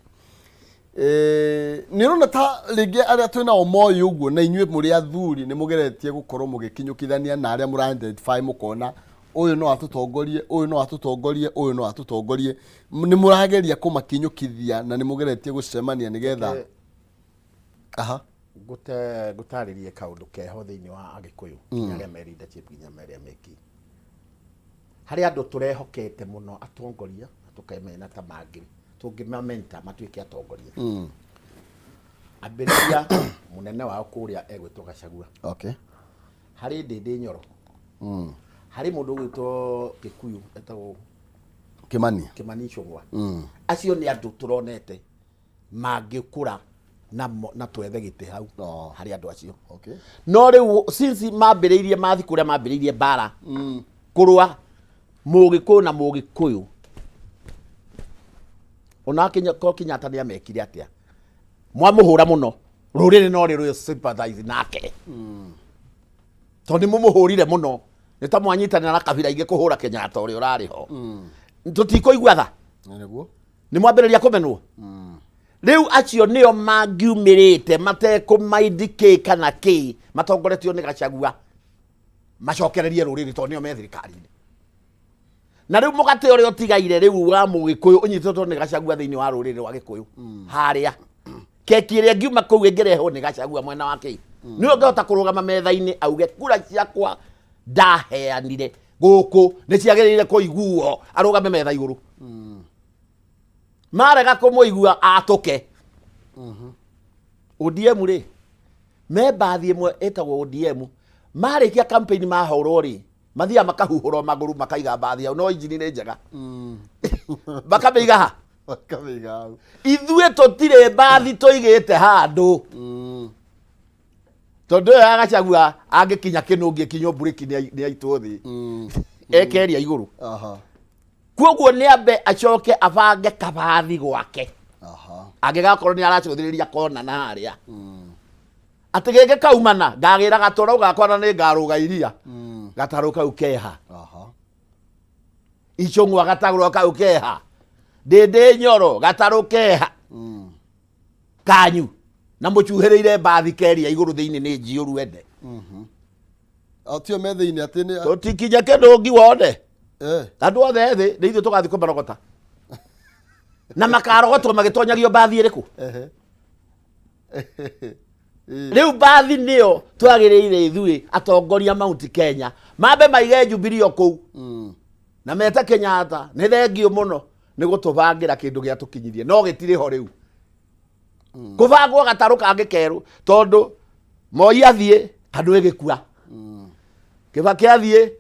Nĩ ũrona ta rĩngĩ arĩa twĩ nao moĩ ũguo, na inyuĩ mũrĩ athuri nĩ mũgeretie gũkorwo mũgĩkinyũkithania na arĩa mũra identify, mũkona ũyũ no atũtongorie, ũyũ no atũtongorie, ũyũ no atũtongorie, nĩ mũrageria kũmakinyũkithia na nĩ mũgeretie gũcemania nĩgetha aha? Ngũte ngũtarĩrie kaũndũ keho thĩinĩ wa Agĩkũyũ, nginya arĩa me leadership, nginya arĩa meki harĩ andũ tũrehokete mũno atongoria, na tũkemena ta mangĩ tũngĩmamenta matuĩke atongoria. Ambĩrĩria mũnene wao kũrĩa egwĩtwo Gachagua, harĩ Ndĩndĩ Nyoro, harĩ mũndũ ũgwĩtwo Gĩkuyu etagwo Kimani. Kimani Ichung'wa. Acio nĩ andũ tũronete mangĩkũra na twethe gĩtĩ hau harĩ andũ acio. No rĩu since mambĩrĩirie mathi kũrĩa mambĩrĩirie mbara kũrũa Mũgĩkũyũ na Mũgĩkũyũ, ona ko Kenyatta nĩ amekire atĩa, mwamũhũra mũno rũrĩrĩ no rĩrĩ sympathize nake, tondũ nĩ mũmũhũrire mũno, nĩ ta mwanyitanĩra na kabira ingĩ kũhũra Kenyatta ũrĩa ũrarĩ ho. Tũtikũigua tha. Nĩguo. Nĩ mwambĩrĩria kũmenwo. Rĩu acio nĩo mangiumĩrĩte matekũmaindikĩ kana kĩ, matongoretio nĩ Gachagua, macokererie rũrĩrĩ, tondũ nĩo me thirikari-inĩ. Na rĩu mũgate ũrĩa ũtigaire rĩu wa Mũgĩkũyũ ũnyitĩtwo nĩ Gachagua thĩinĩ wa rũrĩrĩ rwa Gĩkũyũ harĩa, keki ĩrĩa ngiuma kũu ĩngĩrehwo nĩ Gachagua mwena wa kĩ, nĩwe ũngĩhota kũrũgama metha-inĩ auge kura ciakwa ndaheanire gũkũ nĩ ciagĩrĩire kũiguo, arũgame metha igũrũ. Marega kũmũigua, atũke. ODM rĩ, me mbathi ĩmwe ĩtagwo ODM, marĩkia campaign mahũrwo rĩ, mathiaga makahuhũrwo magũrũ, makaiga mbathi hau, no injini nĩ njega, makamĩiga ha? Makamĩiga hau. Ithuĩ tũtirĩ mbathi tũigĩte handũ, tondũ ĩyo ya Gachagua angĩkinya kĩnũngi ĩkinywo mburĩki nĩ aitwo thĩ, ekeria igũrũ. Koguo nĩ ambe acoke abange kabathi gwake, angĩgakorwo nĩ aracũthĩrĩria kona na harĩa atĩ gĩkĩ kaumana ngagĩra gatarũ gakwa na nĩ ngarũga iria. Gatarũ kau keha? Ichung'wa, gatarũ kau keha? Ndĩndĩ Nyoro, gatarũ keha kanyu na mũcuhĩrĩire mbathi keria igũrũ thĩinĩ nĩ njiyũru ende? O, tio me thĩinĩ atĩ nĩ Tũtikinye kĩndũngi wone. Andũ othe ethĩ nĩ ithuĩ tũgathiĩ kũmarogota. Na makarogotwo magĩtonyagio mbathi ĩrĩkũ? Rĩu mbathi nĩyo twagĩrĩire ithuĩ atongoria Mount Kenya mambe maige Jubilee o kũu na mete Kenyatta nĩ thengiũ mũno nĩ gũtũbangĩra kĩndũ gĩa tũkinyirie no gĩtirĩ ho rĩu. Kũbangwo gatarũ kangĩ kerũ tondũ Moi athiĩ KANU ĩgĩkua, Kibaki athiĩ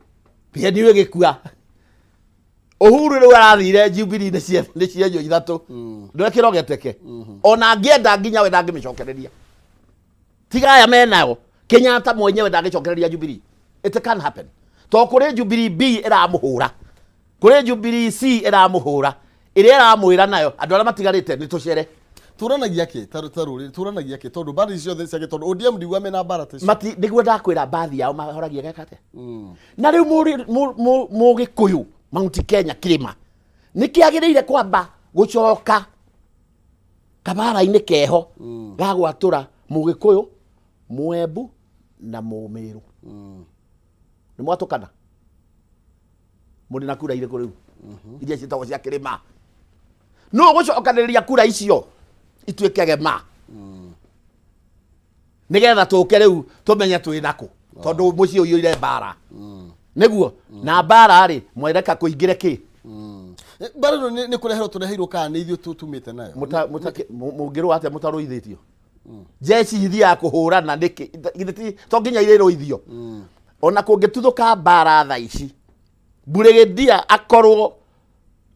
PNU ĩgĩkua, Uhuru rĩu arathire Jubilee nĩ cienjwo ithatũ ndwekĩra ũgeteke ona angĩenda nginya we ndangĩmĩcokereria tiga aya menayo. Kenyatta mwenyewe ndangĩcokereria Jubilee, it can happen to kũrĩ Jubilee B ĩramũhũra, kũrĩ Jubilee C ĩramũhũra, ĩrĩa ĩramwĩra nayo andũ arĩa matigarĩte nĩ tũcere. Turanagia kĩ ta rũrĩrĩ turanagia kĩ tondũ mbara ici ciothe ciake tondũ ODM ndiuga mena mbara ta icio? Mati nĩguo ndakwĩra mbathi yao mahoragia geka atĩa na rĩu mũgĩkũyũ Mount Kenya kĩrĩma nĩ kĩagĩrĩire kwamba gũcoka kabara-inĩ keho ga gwatũra mũgĩkũyũ, mwembu na mũmĩrũ. Nĩ mwatũkana mũrĩ na kura irĩkũ rĩu iria ciĩtagwo cia kĩrĩma? Nũ ũgũcokanĩrĩria kura icio ituĩke gema nĩgetha tũke rĩu tũmenye twĩ nakũ tondũ mũciĩ ũiyũire mbara nĩguo na mbara rĩ mwereka kũingĩre kĩ? Mbara ĩno nĩ kũreherwo tũreheirwo kana nĩ ithuĩ tũtumĩte nayo? Mũngĩrũa atĩa mũtarũithĩtio? Jeshi ithiaga kũhũrana nĩkĩ? Githĩ to nginya irĩrũithio? Ona kũngĩtuthũka mbara tha ici mbũrĩgĩndia akorwo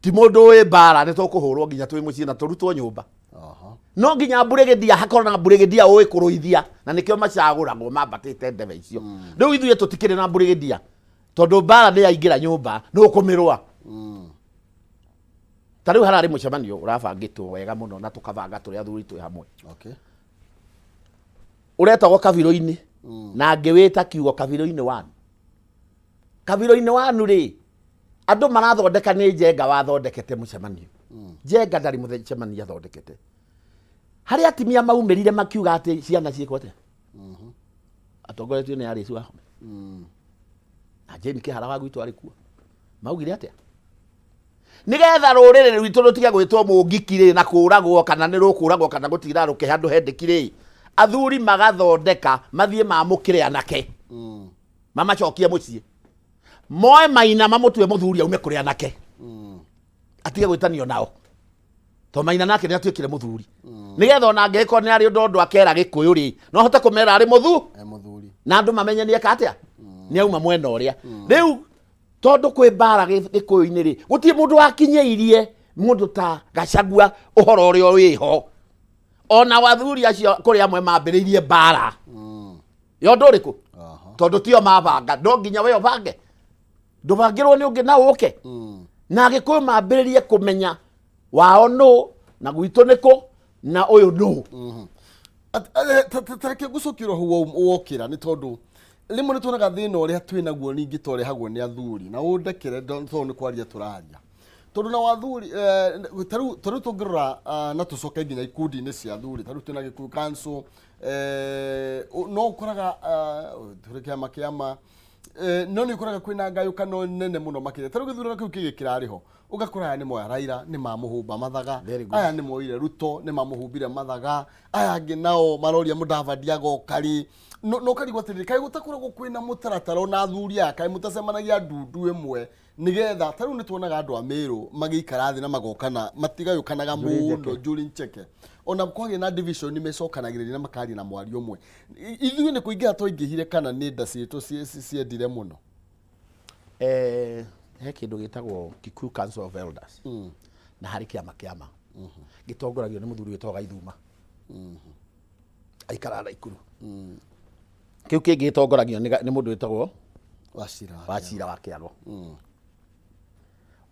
ti mũndũ wĩ mbara nĩ tũkũhũrwo nginya twĩ mũciĩ na tũrutwo nyũmba. No nginya mbũrĩgĩndia hakorwo na mbũrĩgĩndia ũĩ kũrũithia na nĩkĩo macagũragwo mambatĩte ndebe icio. Rĩu ithuĩ tũtikĩrĩ na mbũrĩgĩndia tondũ mbara nĩ yaingĩra nyũmba nĩ ũkũmĩrũa. Ta rĩu hararĩ mũcemanio ũrabangĩtwo wega mũno na tũkabanga tũrĩ athuri twĩ hamwe. Ũretagwo kabirũ-inĩ na ngĩwĩta kiugo kabirũ-inĩ one. Kabirũ-inĩ one rĩ andũ marathondeka nĩ Njenga wathondekete mũcemanio. Njenga ndarĩ mũcemanio athondekete. Harĩ atimia maumĩrire makiuga atĩ ciana ciĩkwo atĩa atongoretio nĩ Alice Wahome na Jane Kĩhara wa gwitũ arĩ kuo. Maugire atĩa nigetha rũrĩrĩ rwitũ rũtige gwĩtwo mũngiki rĩ na kũragwo kana nĩ rũkũragwo kana gũtira rũkĩhe andũ hendĩki rĩ athuri magathondeka mathiĩ mamũkĩre anake mamacokie mũciĩ moe maina mamũtue mũthuri aume kũrĩ anake atige gwĩtanio nao to maina nake nĩ atuĩkire mũthuri nĩgetha ona angĩgĩkorwo nĩ arĩ ũndũ ũndũ akera gĩkũyũ rĩ no ahote kũmera arĩ mũthu E mũthuri. Na andũ mamenye nĩ eka atĩa nĩ auma mwena ũrĩa rĩu tondũ kwĩ mbara gĩkũyũ-inĩ rĩ gũtirĩ mũndũ wakinyĩirie mũndũ ta Gachagua ũhoro ũrĩa wĩho ona wathuri acio kũrĩ amwe mambĩrĩirie mbara ya ũndũ ũrĩkũ tondũ tio mabanga no nginya we ũbange ndũbangĩrwo nĩ ũngĩ na ũke na agĩkũyũ mambĩrĩrie kũmenya wao nũ na gwitũ nĩkũ na ũyũ nũ. Tareke ngũcokia hau wokĩra nĩ tondũ rĩmwe nĩ tuonaga thĩna ũrĩa twĩ naguo ningĩ tũrehagwo nĩ athuri na ũndekere tondũ nĩ kwaria tũraria tondũ na wathuri tarĩu tũngĩrora na tũcoke nginya ikundi-inĩ cia athuri tarĩu twĩna Gĩkuyu Council no ũkoraga tũrĩ kĩama kĩama no nĩ ũkoraga kwĩna ngayũkano nene mũno makĩria tarĩu gĩthurano kĩu kĩngĩ kĩrarĩ ho ũgakora aya nĩ moya Raila nĩ mamũhumba mathaga. Very good. Aya nĩ moire Ruto nĩ mamũhumbire mathaga, aya angĩ nao maroria Mudavadi agoka rĩ no ũkarigwo atĩrĩrĩ kaĩ gũtakoragwo kwĩna mũtaratara ona athuri aya kaĩ mũtacemanagia ndundu ĩmwe nĩgetha ta rĩu nĩ tuonaga andũ a Meru magĩikara thĩ na magokana matigayũkanaga Njũrĩ mũno njeke. njũrĩ njeke ona kwagĩa na division nĩ mecokanagĩrĩria na makaria na mwario ũmwe. Ithuĩ nĩ kũingĩha twaingĩhire kana nĩ nda citũ ciendire mũno? He kĩndũ gĩtagwo Kikuyu Council of Elders na harĩ kĩama kĩama gĩtongoragio nĩ mũthuri wĩtagwo Gaithuma aikaraga Naikuru. Kĩu kĩngĩ gĩtongoragio nĩ mũndũ wĩtagwo Wachira. Wachira wa Kĩago.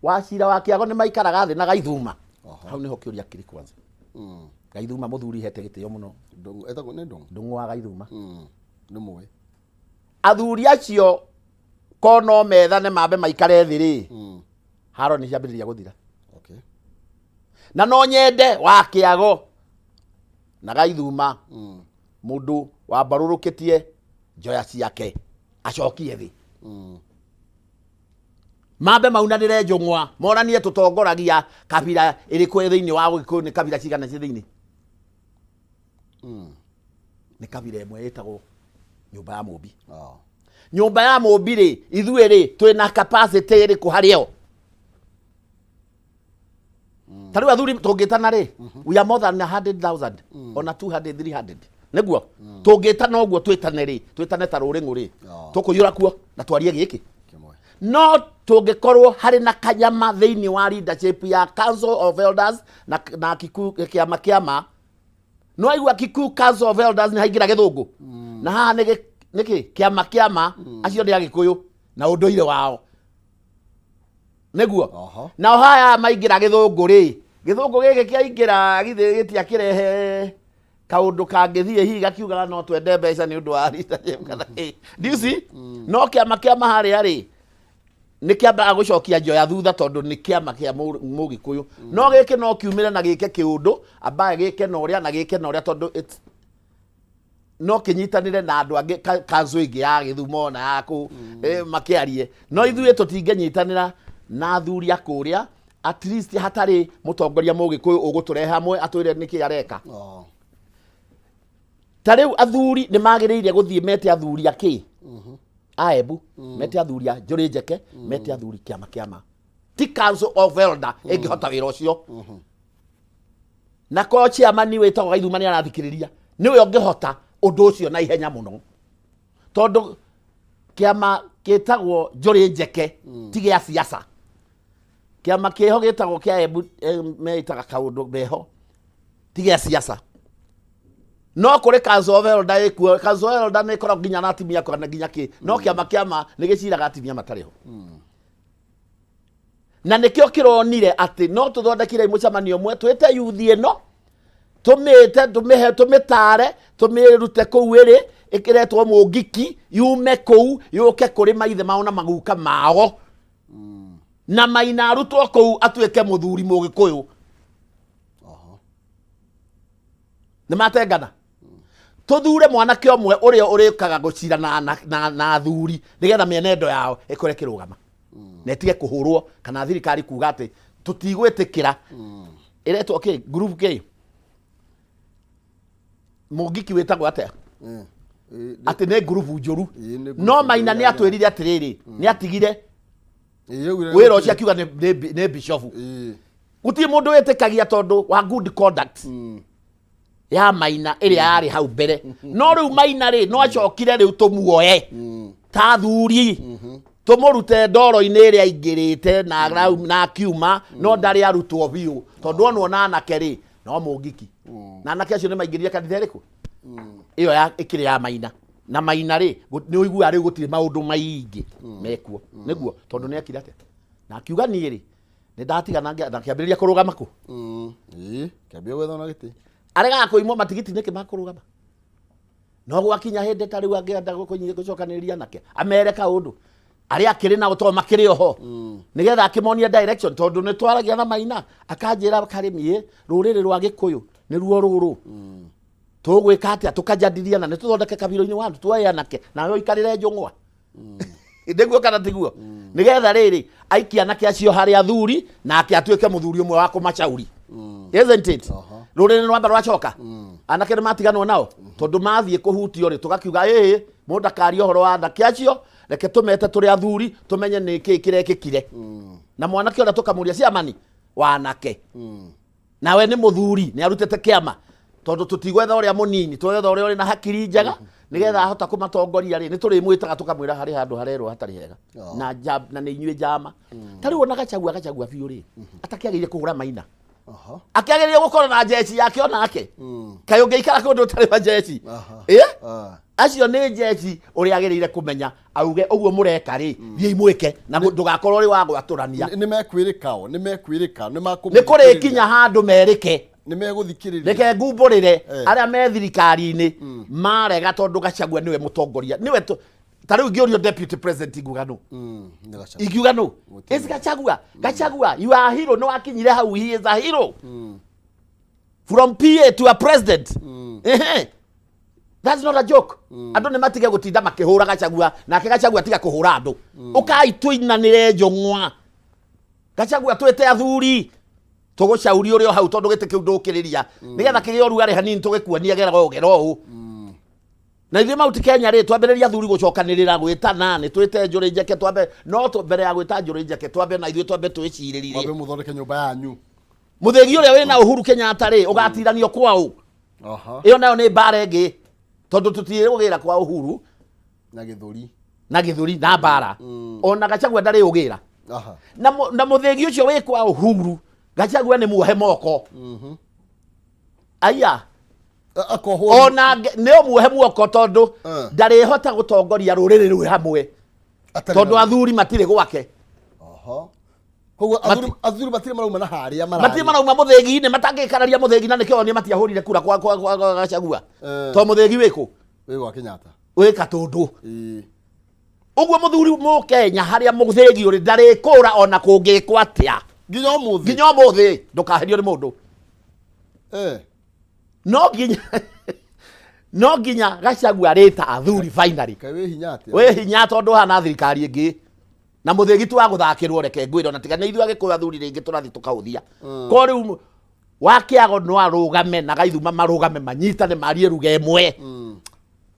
Wachira wa Kĩago nĩ maikaraga thĩ na Gaithuma. Hau nĩho kĩũria kĩrĩ kwanza. Gaithuma mũthuri hete gĩtĩo mũno. Ndũng'ũ etagwo nĩ Ndũng'ũ. Ndũng'ũ wa Gaithuma. Nĩ mũĩ. Athuri acio ko no methane mambe maikare thĩ rĩ haro nĩ ciambĩrĩria gũthira. Na no nyende wa Kĩago na Gaithuma mũndũ wambarũrũkĩtie njoya ciake. Acokie thĩ, mambe maunanĩre njũng'wa, monanie tũtongoragia kabira ĩrĩkũ thĩinĩ wa Ũgĩkũyũ. Nĩ kabira cigana ci thĩinĩ? Nĩ kabira ĩmwe ĩtagwo nyũmba ya Mũmbi. Nyũmba ya Mũmbi rĩ, ithuĩ rĩ, twĩna capacity ĩrĩkũ harĩ yo? Ta rĩu athuri tũngĩtana rĩ, we are more than 100,000, ona 200, 300, nĩguo tũngĩtana ũguo, twĩtane rĩ, twĩtane ta rũrĩng'ũ rĩ, tũkũiyũra kuo na twarie gĩkĩ. Kĩmwe. No tũngĩkorwo harĩ na kanyama thĩinĩ wa leadership ya Council of Elders na Kikuyu kĩama kĩama no aigua Kikuyu Council of Elders nĩ haingĩra gĩthũngũ, na haha nĩ nĩkĩ kĩama kĩama acio nĩ Agĩkũyũ na ũndũire wao nĩguo. Nao haya maingĩra gĩthũngũ rĩ, gĩthũngũ gĩkĩ kĩaingĩra githĩ gĩtiakĩrehe kaũndũ kangĩthiĩ hihi gakiugaga no twende mbeca nĩ ũndũ wa leadership kana kĩ? Do you see? No kĩama kĩama harĩa rĩ, nĩ kĩambaga gũcokia njoya thutha tondũ nĩ kĩama kĩa Mũgĩkũyũ. No gĩkĩ no kiumĩre na gĩke kĩũndũ ambaye gĩke na ũrĩa na gĩke na ũrĩa, tondũ no kĩnyitanĩre na andũ angĩ kanzũ ĩngĩ ya Gĩthumo na ya kũ makĩarie. No ithuĩ tũtingĩnyitanĩra na athuri a kũrĩa, at least hatarĩ mũtongoria Mũgĩkũyũ ũgũtũrehe hamwe atwĩre nĩkĩ areka. Ta rĩu athuri nĩ magĩrĩire gũthiĩ mete athuri a kĩ a Embu, mete athuri a Njũrĩ Njeke, mete athuri kĩama kĩama. Ti Council of Elder ĩngĩhota wĩra ũcio. Na ko chairman wĩtagwo Gaithuma nĩ arathikĩrĩria, nĩwe ũngĩhota ũndũ ũcio na ihenya mũno, tondũ kĩama gĩtagwo Njũrĩ Njeke ti gĩa siasa. Kĩama kĩho gĩtagwo kĩa Embu, meĩtaga kaũndũ meho, ti gĩa siasa. No kũrĩ Council of Elder ĩkuo. Council of Elder nĩ ĩkoragwo nginya na atumia kana nginya kĩ, no kĩama kĩama nĩ gĩciraga atumia matarĩ ho, na nĩkĩo kĩronire atĩ no tũthondekire mũcemanio ũmwe, twĩte yuthi ĩno, tũmĩte, tũmĩhe, tũmĩtare, tũmĩrute kũu ĩrĩ ĩkĩretwo mũngiki, yume kũu yũke kũrĩ maithe mao na maguka mao, na Maina arutwo kũu atuĩke mũthuri Mũgĩkũyũ. Nĩ matengana, tũthure mwanake ũmwe ũrĩa ũrĩkaga gũcira na athuri nĩgetha mĩenendo yao ĩkore kĩrũgama na ĩtige kũhũrwo kana thirikari kuga atĩ tũtigwĩtĩkĩra. Ĩretwo kĩ group kĩ mũngiki wĩtagwo atĩa? Atĩ nĩ ngurubu njũru. Ĩĩ, nĩ ngurubu. No Maina nĩ atwĩrire atĩrĩrĩ, nĩ atigire Ĩĩ, augire wĩra ũcio, akiuga nĩ bishofu. Gũtirĩ mũndũ wĩtĩkagia tondũ wa good conduct ya Maina ĩrĩa yarĩ hau mbere. No rĩu Maina rĩ, no acokire rĩu tũmuoe ta athuri, tũmũrute ndoro-inĩ ĩrĩa aingĩrĩte na akiuma, no ndarĩ arutwo biũ, tondũ onwo na anake rĩ, no mũngiki na anake acio nĩ maingĩrire kanitha ĩrĩkũ ĩyo ya ĩkĩrĩ ya Maina. Na Maina rĩ, nĩ ũiguaga rĩu gũtirĩ maũndũ maingĩ mekuo nĩguo, tondũ nĩ ekire atĩa na akiuga niĩ rĩ, nĩ ndatiga na akĩambĩrĩria kũrũgama kũ. Ĩĩ, kĩambia gwetha na gĩtĩ. Aregaga kũimwo matigiti nĩkĩ makũrũgama? No gwakinya hĩndĩ ta rĩu angĩenda gũcokanĩrĩria anake amere kaũndũ arĩa akĩrĩ nao to makĩrĩ oho, nĩgetha akĩmonie direction, tondũ nĩ twaragia na Maina akanjĩra, "Karĩmi, rũrĩrĩ rwa Gĩkũyũ nĩruo rũrũ, tũgwĩka atĩa?" Tũkajadilia na nĩ tũthondeke kabiro-inĩ wandu, tuoe anake nawe ũikarĩre njũng'wa, nĩguo kana tiguo? Nĩgetha rĩrĩ aikie anake acio harĩ athuri nake atuĩke mũthuri ũmwe wa kũmacauri, isn't it? Rũrĩrĩ rwamba rwacoka, anake nĩ matiganwo nao tondũ mathiĩ kũhutio rĩ, tũgakiuga ĩĩ, mũndũ ndakaria ũhoro wa anake acio, reke tũmete tũrĩ athuri tũmenye nĩ kĩĩ kĩrekĩkire. Na mwanake ũrĩa tũkamũria ciamani wa anake, nawe nĩ mũthuri, nĩ arutĩte kĩama, tondũ tũtigwetha ũrĩa mũnini, twetha ũrĩa ũrĩ na hakiri njega, nĩgetha ahota kũmatongoria rĩ, nĩ tũrĩmwĩtaga tũkamwĩra harĩ handũ harerwo hatarĩ hega. Na nĩ inyuĩ njama. Ta rĩu ona Gachagua, Gachagua biũ rĩ, atakĩagĩrĩire kũhũra Maina. Akĩagĩrĩire gũkorwo na njeci yake onake. Kaĩ ũngĩikara kũndũ ũtarĩ na njeci? Ĩ? Acio nĩ njeci ũrĩa agĩrĩire kũmenya, auge ũguo mũreka rĩ, thiĩi mwĩke na ndũgakorwo ũrĩ wa gwatũrania. Nĩ mekwĩrĩka o, nĩ mekwĩrĩka, nĩ nĩ kũrĩkinya handũ merĩke. Nĩ megũthikĩrĩria. Reke ngumbũrĩre, arĩa me thirikari-inĩ marega, tondũ Gachagua nĩwe mũtongoria, nĩwe ta rĩu ingĩũrio deputy president inguga nũ? Nĩ Gachagua. Ingiuga nũ? Is Gachagua. Gachagua, you are a hero. Nĩ wakinyire hau, he is a hero, from PA to a president. Ehe. That's not a joke. Andũ nĩ matige gũtinda makĩhũra Gachagua, nake Gachagua tiga kũhũra andũ. Ũkai tũinanĩre njũng'wa. Gachagua twĩte athuri tũgũcauri ũrĩ o hau tondũ gĩtĩ kĩu ndũkĩrĩria nĩgetha kĩgĩe ũrugarĩ hanini tũgĩkuonia gera ũũ gera ũũ. Na ithuĩ Mount Kenya rĩ, twambĩrĩria athuri gũcokanĩrĩra gwĩtana, nĩ twĩte Njũrĩ Njeke twambe, no mbere ya gwĩta Njũrĩ Njeke twambe na ithuĩ twambe twĩcirĩrire. Mwambe mũthondeke nyũmba yanyu. Mũthĩgi ũrĩa wĩna Uhuru Kenyatta rĩ, ũgatiranio kwa ũ? Ĩyo nayo nĩ mbara ĩngĩ tondũ tũtirĩ ũgĩra kwa Uhuru Na gĩthũri. Na gĩthũri na mbara. Ona Gachagua ndarĩ ũgĩra. Na mũthĩgi ũcio wĩ kwa Uhuru, Gachagua nĩ muohe moko. Aya. Akohwo. Ona nĩ ũmuohe muoko tondũ ndarĩhota gũtongoria rũrĩrĩ rwĩ hamwe Atarĩ tondũ athuri matirĩ gwake. Koguo athuri matirĩ marauma na harĩa mararĩ. Matirĩ marauma mũthĩgi-inĩ, matangĩkararia mũthĩgi, na nĩkĩo nĩ matiahũrire kura kwa Gachagua. To mũthĩgi wĩkũ? Wĩ gwa Kenyatta. Wĩ Katũndũ. Ũguo mũthuri mũkenya harĩa mũthĩgi ũrĩ ndarĩkũra ona kũngĩkwo atĩa. Nginya ũmũthĩ. Nginya ũmũthĩ ndũkaherio nĩ mũndũ. No nginya Gachagua rĩta athuri finally. Kaĩ wĩ hinya atĩa? Wĩ hinya tondũ hana thirikari ĩngĩ na mũthĩgi ti wa gũthakĩrwo, reke ngwĩre, ona tiga nĩ ithuĩ Agĩkũyũ athuri rĩngĩ tũrathiĩ tũkaũthia ko rĩu wa kĩago no arũgame na Gaithuma marũgame manyitane marie ruga ĩmwe.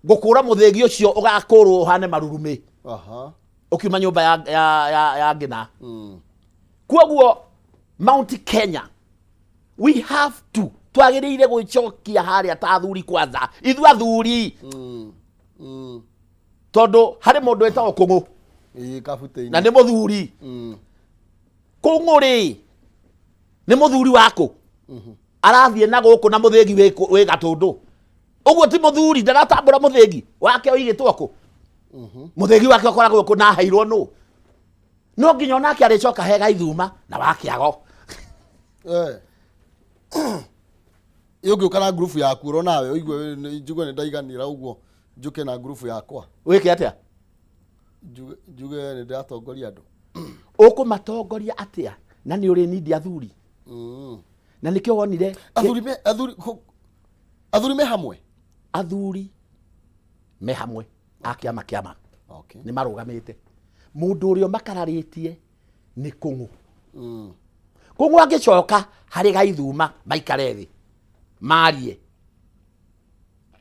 Ngũkũra mũthĩgi ũcio ũgakũrwo ũhane marurumĩ ũkiuma nyũmba ya ngina. Kuoguo Mount Kenya, we have to, twagĩrĩire gwĩcokia harĩa ta athuri kwanza, ithuĩ athuri, tondũ harĩ mũndũ wĩtagwo Kũng'ũ. Ĩĩ, kabutĩini. Na nĩ mũthuri. Kũng'ũ rĩ, nĩ mũthuri wakũ arathiĩ na gũkũ na mũthĩgi wĩ Gatũndũ ũguo ti mũthuri, ndaratambũra mũthĩgi wake ũigĩtwo kũ, mũthĩgi wake ũkoragwo kũ na aheirwo nũ. No nginya onake arĩcoka he Gaithuma na wakĩago. Ĩ ũngĩũka na ngurubu yaku oro nawe ũigue njigue nĩ ndaiganĩra ũguo, njũke na ngurubu yakwa. Wĩke atĩa? Njuge nĩ ndĩratongoria andũ. Ũkũmatongoria atĩa na nĩ ũrĩ nindi athuri? Na nĩkĩo wonire Athuri me hamwe. Athuri me hamwe a kĩama kĩama nĩ marũgamĩte. Mũndũ ũrĩa ũmakararĩtie nĩ Kũng'ũ. Kũng'ũ angĩcoka harĩ Gaithuma maikare thĩ marie,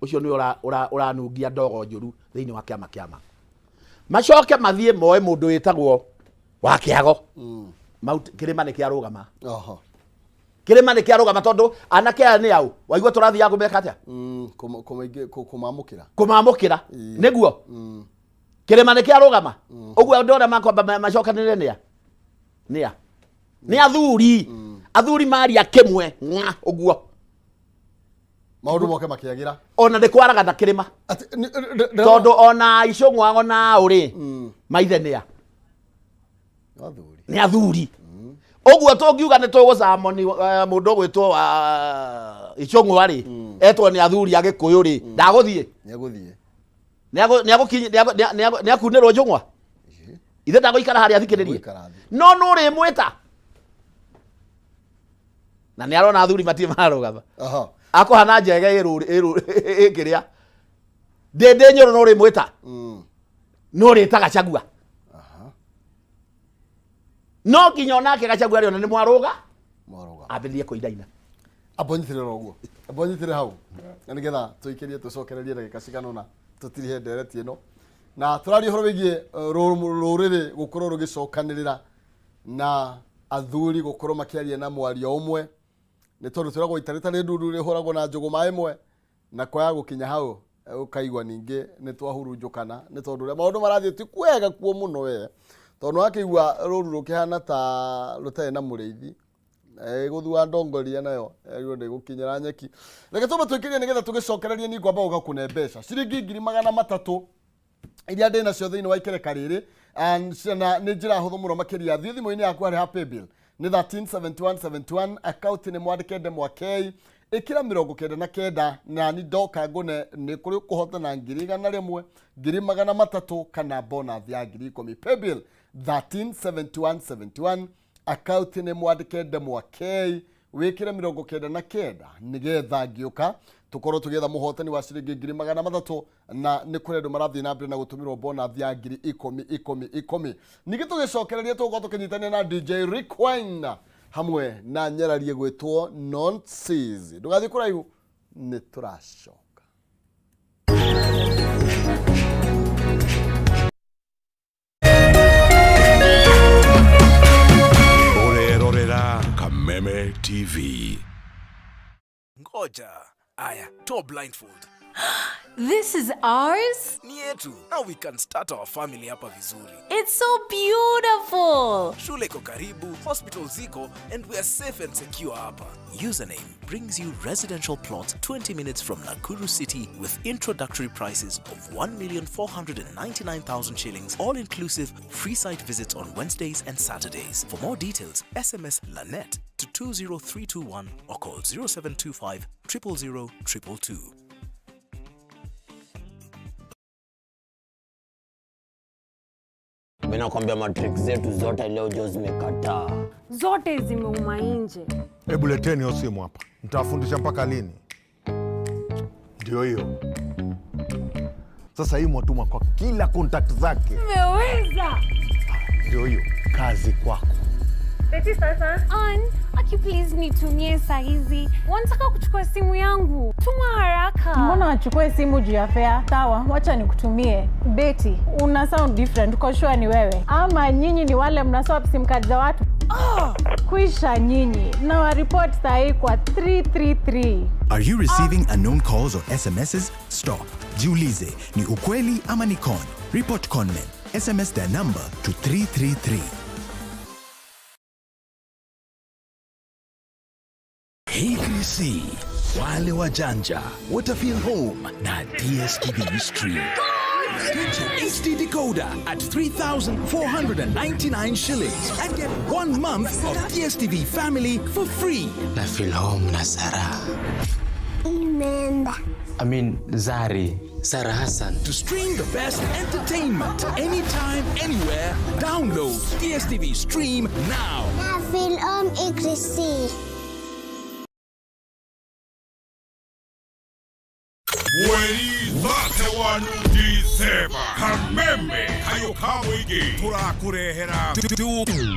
ũcio nĩ ũranungia ndogo njũru thĩinĩ wa kĩama kĩama. Macoke mathiĩ moe mũndũ wĩtagwo wa kĩago. Kĩrĩma nĩ kĩarũgama. Kĩrĩma nĩ kĩarũgama tondũ anake aya nĩ au waigua tũrathiaga kũmeka atĩa? Kũmamũkĩra. Kũmamũkĩra. Nĩguo kĩrĩma nĩ kĩarũgama ũguo andũ arĩa makwamba macokanĩrĩre nĩa nĩa nĩ athuri. Athuri maria kĩmwe ng'a ũguo. Maũndũ moke makĩagĩra. Ona nĩ kwaraga na kĩrĩma. Tondũ ona icũng'wa ona ũrĩ maithe nĩa Athuri. Nĩ athuri. Ũguo tũngiuga nĩ tũgũcamoni mũndũ ũgwĩtwo wa icũng'wa rĩ, etwo nĩ athuri a Gĩkũyũ rĩ, ndagũthiĩ. Nĩegũthiĩ. Nĩakunĩrwo njũng'wa ithe ndagũikara harĩa athikĩrĩrie. Ndagũikara thĩ. No nũrĩmwĩta na nĩ arona athuri matirĩ mararũgama. Akũhana njege ĩkĩrĩa ndĩndĩ nyũrũ, nũrĩmwĩta nũrĩta Gachagua. No nginya onake Gachagua rĩ, ona nĩ mwarũga. Mwarũga. Ambĩrĩrie kũinaina. Amba ũnyitĩrĩre oro ũguo, amba ũnyitĩrĩre hau na nĩgetha tũikĩrie tũcokererie ndagĩka cigana ũna tũtirihe ndereti ĩno na tũraria ũhoro wĩgiĩ rũrĩrĩ gũkorwo rũgĩcokanĩrĩra na athuri gũkorwo makĩaria na mwario ũmwe, nĩ tondũ twĩragwo ita rĩtarĩ ndundu rĩhũragwo na njũgũma ĩmwe, na kwaya gũkinya hau ũkaigua ningĩ nĩ twahurunjũkana, nĩ tondũ ũrĩa maũndũ marathiĩ ti kwega kuo mũno we, tondũ wakĩigua rũru rũkĩhana ta rũtarĩ na mũrĩithi gũthua ndongoria nayo ĩrwo ndĩgũkinyĩra nyeki. Reke tũmbe twĩkĩrie nĩgetha tũgĩcokererie. Niĩ ngwamba gũka kũne mbeca ciringi 300,000 iria ndĩ nacio thĩinĩ wa ikereka rĩrĩ. And na nĩ njĩra hũthũ mũno makĩria. Thiĩ thimũ-inĩ yaku harĩa ha paybill nĩ 137171, akaunti nĩ mwandĩke ndemwa K, ĩkĩra 99, na ni ndoka ngũne nĩ kũrĩ ũkũhotana 100,000, 300,000 kana bonus ya 10,000. Paybill 137171, akaunti nĩ mwandĩke ndemwa K. Wĩkĩre 99 nĩgetha ngĩũka tũkorwo tũgĩetha mũhotani wa ciringi 300,000, na nĩ kũrĩ andũ marathiĩ na mbere na gũtũmĩrwo bonus ya ngiri ikũmi ikũmi ikũmi. Ningĩ tũgĩcokereria tũgũkorwo tũkĩnyitanĩra na DJ Rick Wine hamwe na nyerarie gwĩtwo Nonsense. Ndũgathiĩ kũraihu, nĩ tũracoka. Ũrerorera Kameme TV. Ngoja. Aya, toa blindfold. This is ours? Ni yetu. Now we can start our family hapa vizuri. It's so beautiful. Shule iko karibu, hospital ziko, and we are safe and secure hapa. Username brings you residential plot 20 minutes from Nakuru City with introductory prices of 1,499,000 shillings, all inclusive, free site visits on Wednesdays and Saturdays. For more details, SMS Lanet to 20321 or call 0725 000 222. Mimi nakwambia matrick zetu zote leo jo zimekataa. Zote zimeuma nje. Hebu leteni hiyo simu hapa, nitawafundisha mpaka lini? Ndio hiyo sasa, hii mwatuma kwa kila contact zake. Umeweza. Ndio hiyo, kazi kwako. Ann, aki please nitumie saa hizi. Wanataka kuchukua simu yangu. Tuma haraka. Mbona wachukue simu juu ya fare? Sawa, wacha nikutumie. Betty, una sound different. Uko sure ni wewe? Ama nyinyi ni wale mna swap sim card za watu? Kwisha nyinyi. Na wa report sahi kwa 333. Are you receiving unknown calls or SMSs? Stop. Jiulize, ni ukweli ama ni con? Report conmen. SMS their number to 333. ABC, wale wajanja watafeel home na DStv Stream. Get your HD decoder at 3,499 shillings and get 1 month of DStv Family for free. Na feel home na Sarah. Imeenda. I mean Zari. Sarah Hassan. To stream the best entertainment anytime, anywhere, download DStv Stream now. Na feel home ICC. Mweri 31 December, Kameme kayo ka mũingĩ tũrakũrehera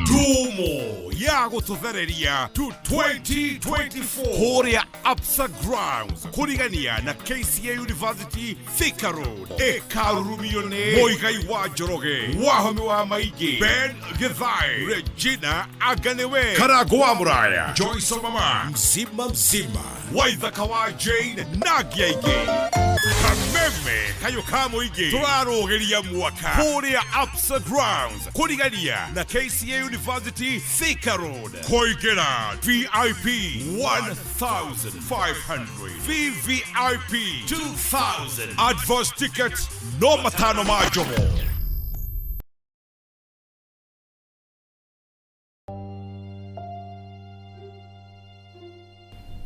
ndumo ya gũtũthereria to 2024 kũrĩa Absa Grounds kũrigania na KCA University Thika Road, ĩkarurumio nĩ Mũigai wa Njoroge, Wahome wa Maingĩ, Ben Githae, Regina Aganiwe, Karangũ wa Mũraya, Joyce Mama, mzima mzima, Waithaka wa Jane na angĩ aingĩ. Kameme kayo ka mũingĩ tũrarũgĩria mwaka kũrĩa Absa Grounds kũrigania na KCA University Thika Road. Kũingĩra VIP 1500, VVIP 2000, advance tickets no matano ma njomo.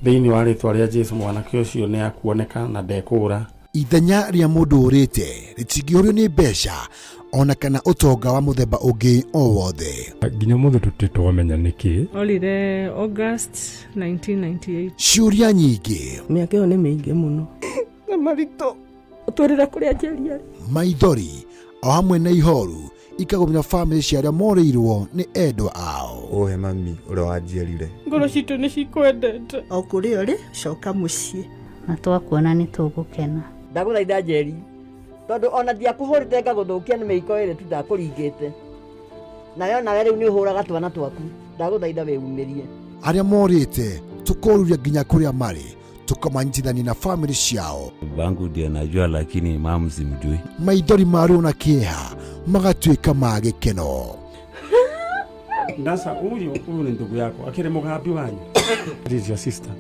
Thĩinĩ wa rĩtwa rĩa Jesu, mwanake ũcio nĩ akuoneka na ndekũũra. Ithenya rĩa mũndũ ũrĩte rĩtingĩũrio nĩ mbeca ona kana ũtonga wa mũthemba ũngĩ o wothe. Nginya ũmũthĩ tũtirĩ twamenya nĩkĩ. Orire August 1998. Ciũria nyingĩ, Mĩaka ĩyo nĩ mĩingĩ mũno. Na maritũ. Ũtwĩrĩra kũrĩa Njeri arĩ. Maithori o hamwe na ihoru ikagũmĩra bamĩrĩ cia arĩa morĩirwo nĩ endwa ao. Ũhe mami ũrĩa wanjiarire. Ngoro citũ nĩ cikwendete. O kũrĩa ũrĩ, coka mũciĩ. Na twakuona nĩ tũgũkena. Ndagũthaitha Njeri, tondũ ona ndiakũhũrĩte ngagũthũkia nĩ mĩiko ĩrĩ tu ndakũringĩte, nawe onawe rĩu nĩ ũhũraga twana twaku, ndagũthaitha wĩumĩrie. Arĩa morĩte tũkoruria nginya kũrĩa marĩ, tũkamanyitithania na bamĩrĩ ciao. Babangu ndiye najua, lakini mamu simjui. Maithori ma ruo na kĩeha magatuĩka ma gĩkeno. Ndasa huyu huyu ni ndugu yako akiri mũgambi wanyu. This is your sister.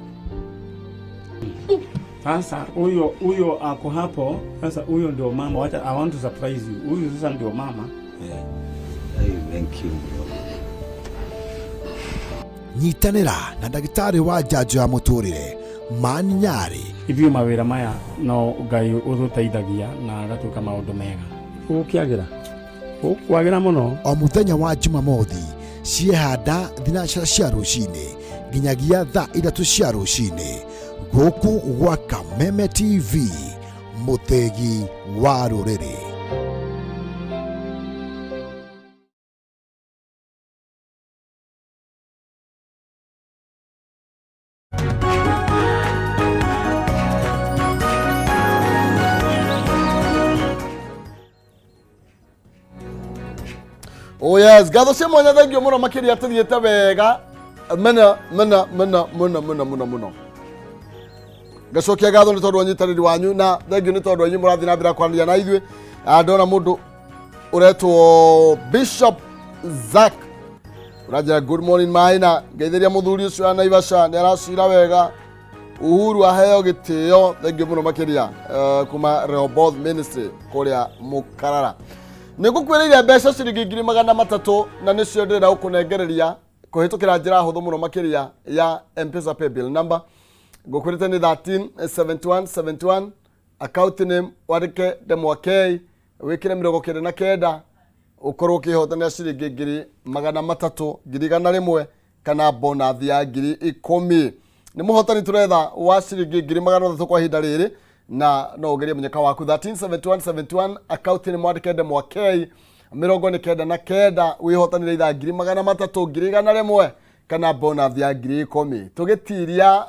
Sasa huyo huyo ako hapo. Sasa huyo ndio mama. Wacha, I want to surprise you. Huyu sasa ndio mama. Yeah. Hey, thank you bro. Nyitanĩra na ndagĩtarĩ wa njanjo ya mũtũrĩre Mani Nyarĩ. Ithuĩ mawĩra maya no Ngai ũtũteithagia na agatuĩka maũndũ mega. Gũkĩagĩra gũkwagĩra mũno. O mũthenya wa Jumamothi ciehanda thinacara cia rũcinĩ nginyagia thaa ithatũ cia rũcinĩ gũkũ gwa Kameme TV mũtĩgi wa rũrĩrĩ. Oh yes, ngatho cia mwanya thengio mũno makĩria tũthiĩte wega mena mena mena mũno mũno mũno mũno ngacokia ngatho nĩ tondũ wa ũnyitanĩri wanyu na thengio nĩ tondũ inyuĩ mũrathiĩ na mbere kwaranĩria na ithuĩ. Ah, ndona mũndũ ũretwo Bishop Zack ũranjĩra good morning Maina, ngeithĩria mũthuri ũcio wa Naivasha nĩ aracira wega. Uhuru aheo gĩtĩo, thengio mũno makĩria kuma Rehoboth Ministry kũrĩa Mũkarara. Nĩ ngũkwĩrĩire mbeca ciringi 300,000 na nĩcio ndĩrenda gũkũnengereria kũhĩtũkĩra njĩra hũthũ mũno makĩria ya M-Pesa paybill number. Ngũkwĩrĩte nĩ 13 71 71, account name wandĩke Ndemwa K, wĩkĩre 99, ũkorwo ũkĩhotanĩra ciringi 300,000, 100,000 kana bonathi ya 10,000. Nĩ mũhotani tũretha wa ciringi 300,000 kwa ihinda rĩrĩ, na no ũgerie mũnyaka waku 13 71 71, account nĩ mwandĩke Ndemwa K 99, wĩhotanĩre ithaa 300,000, 100,000 kana bonathi ya 10,000. Tũgĩtiria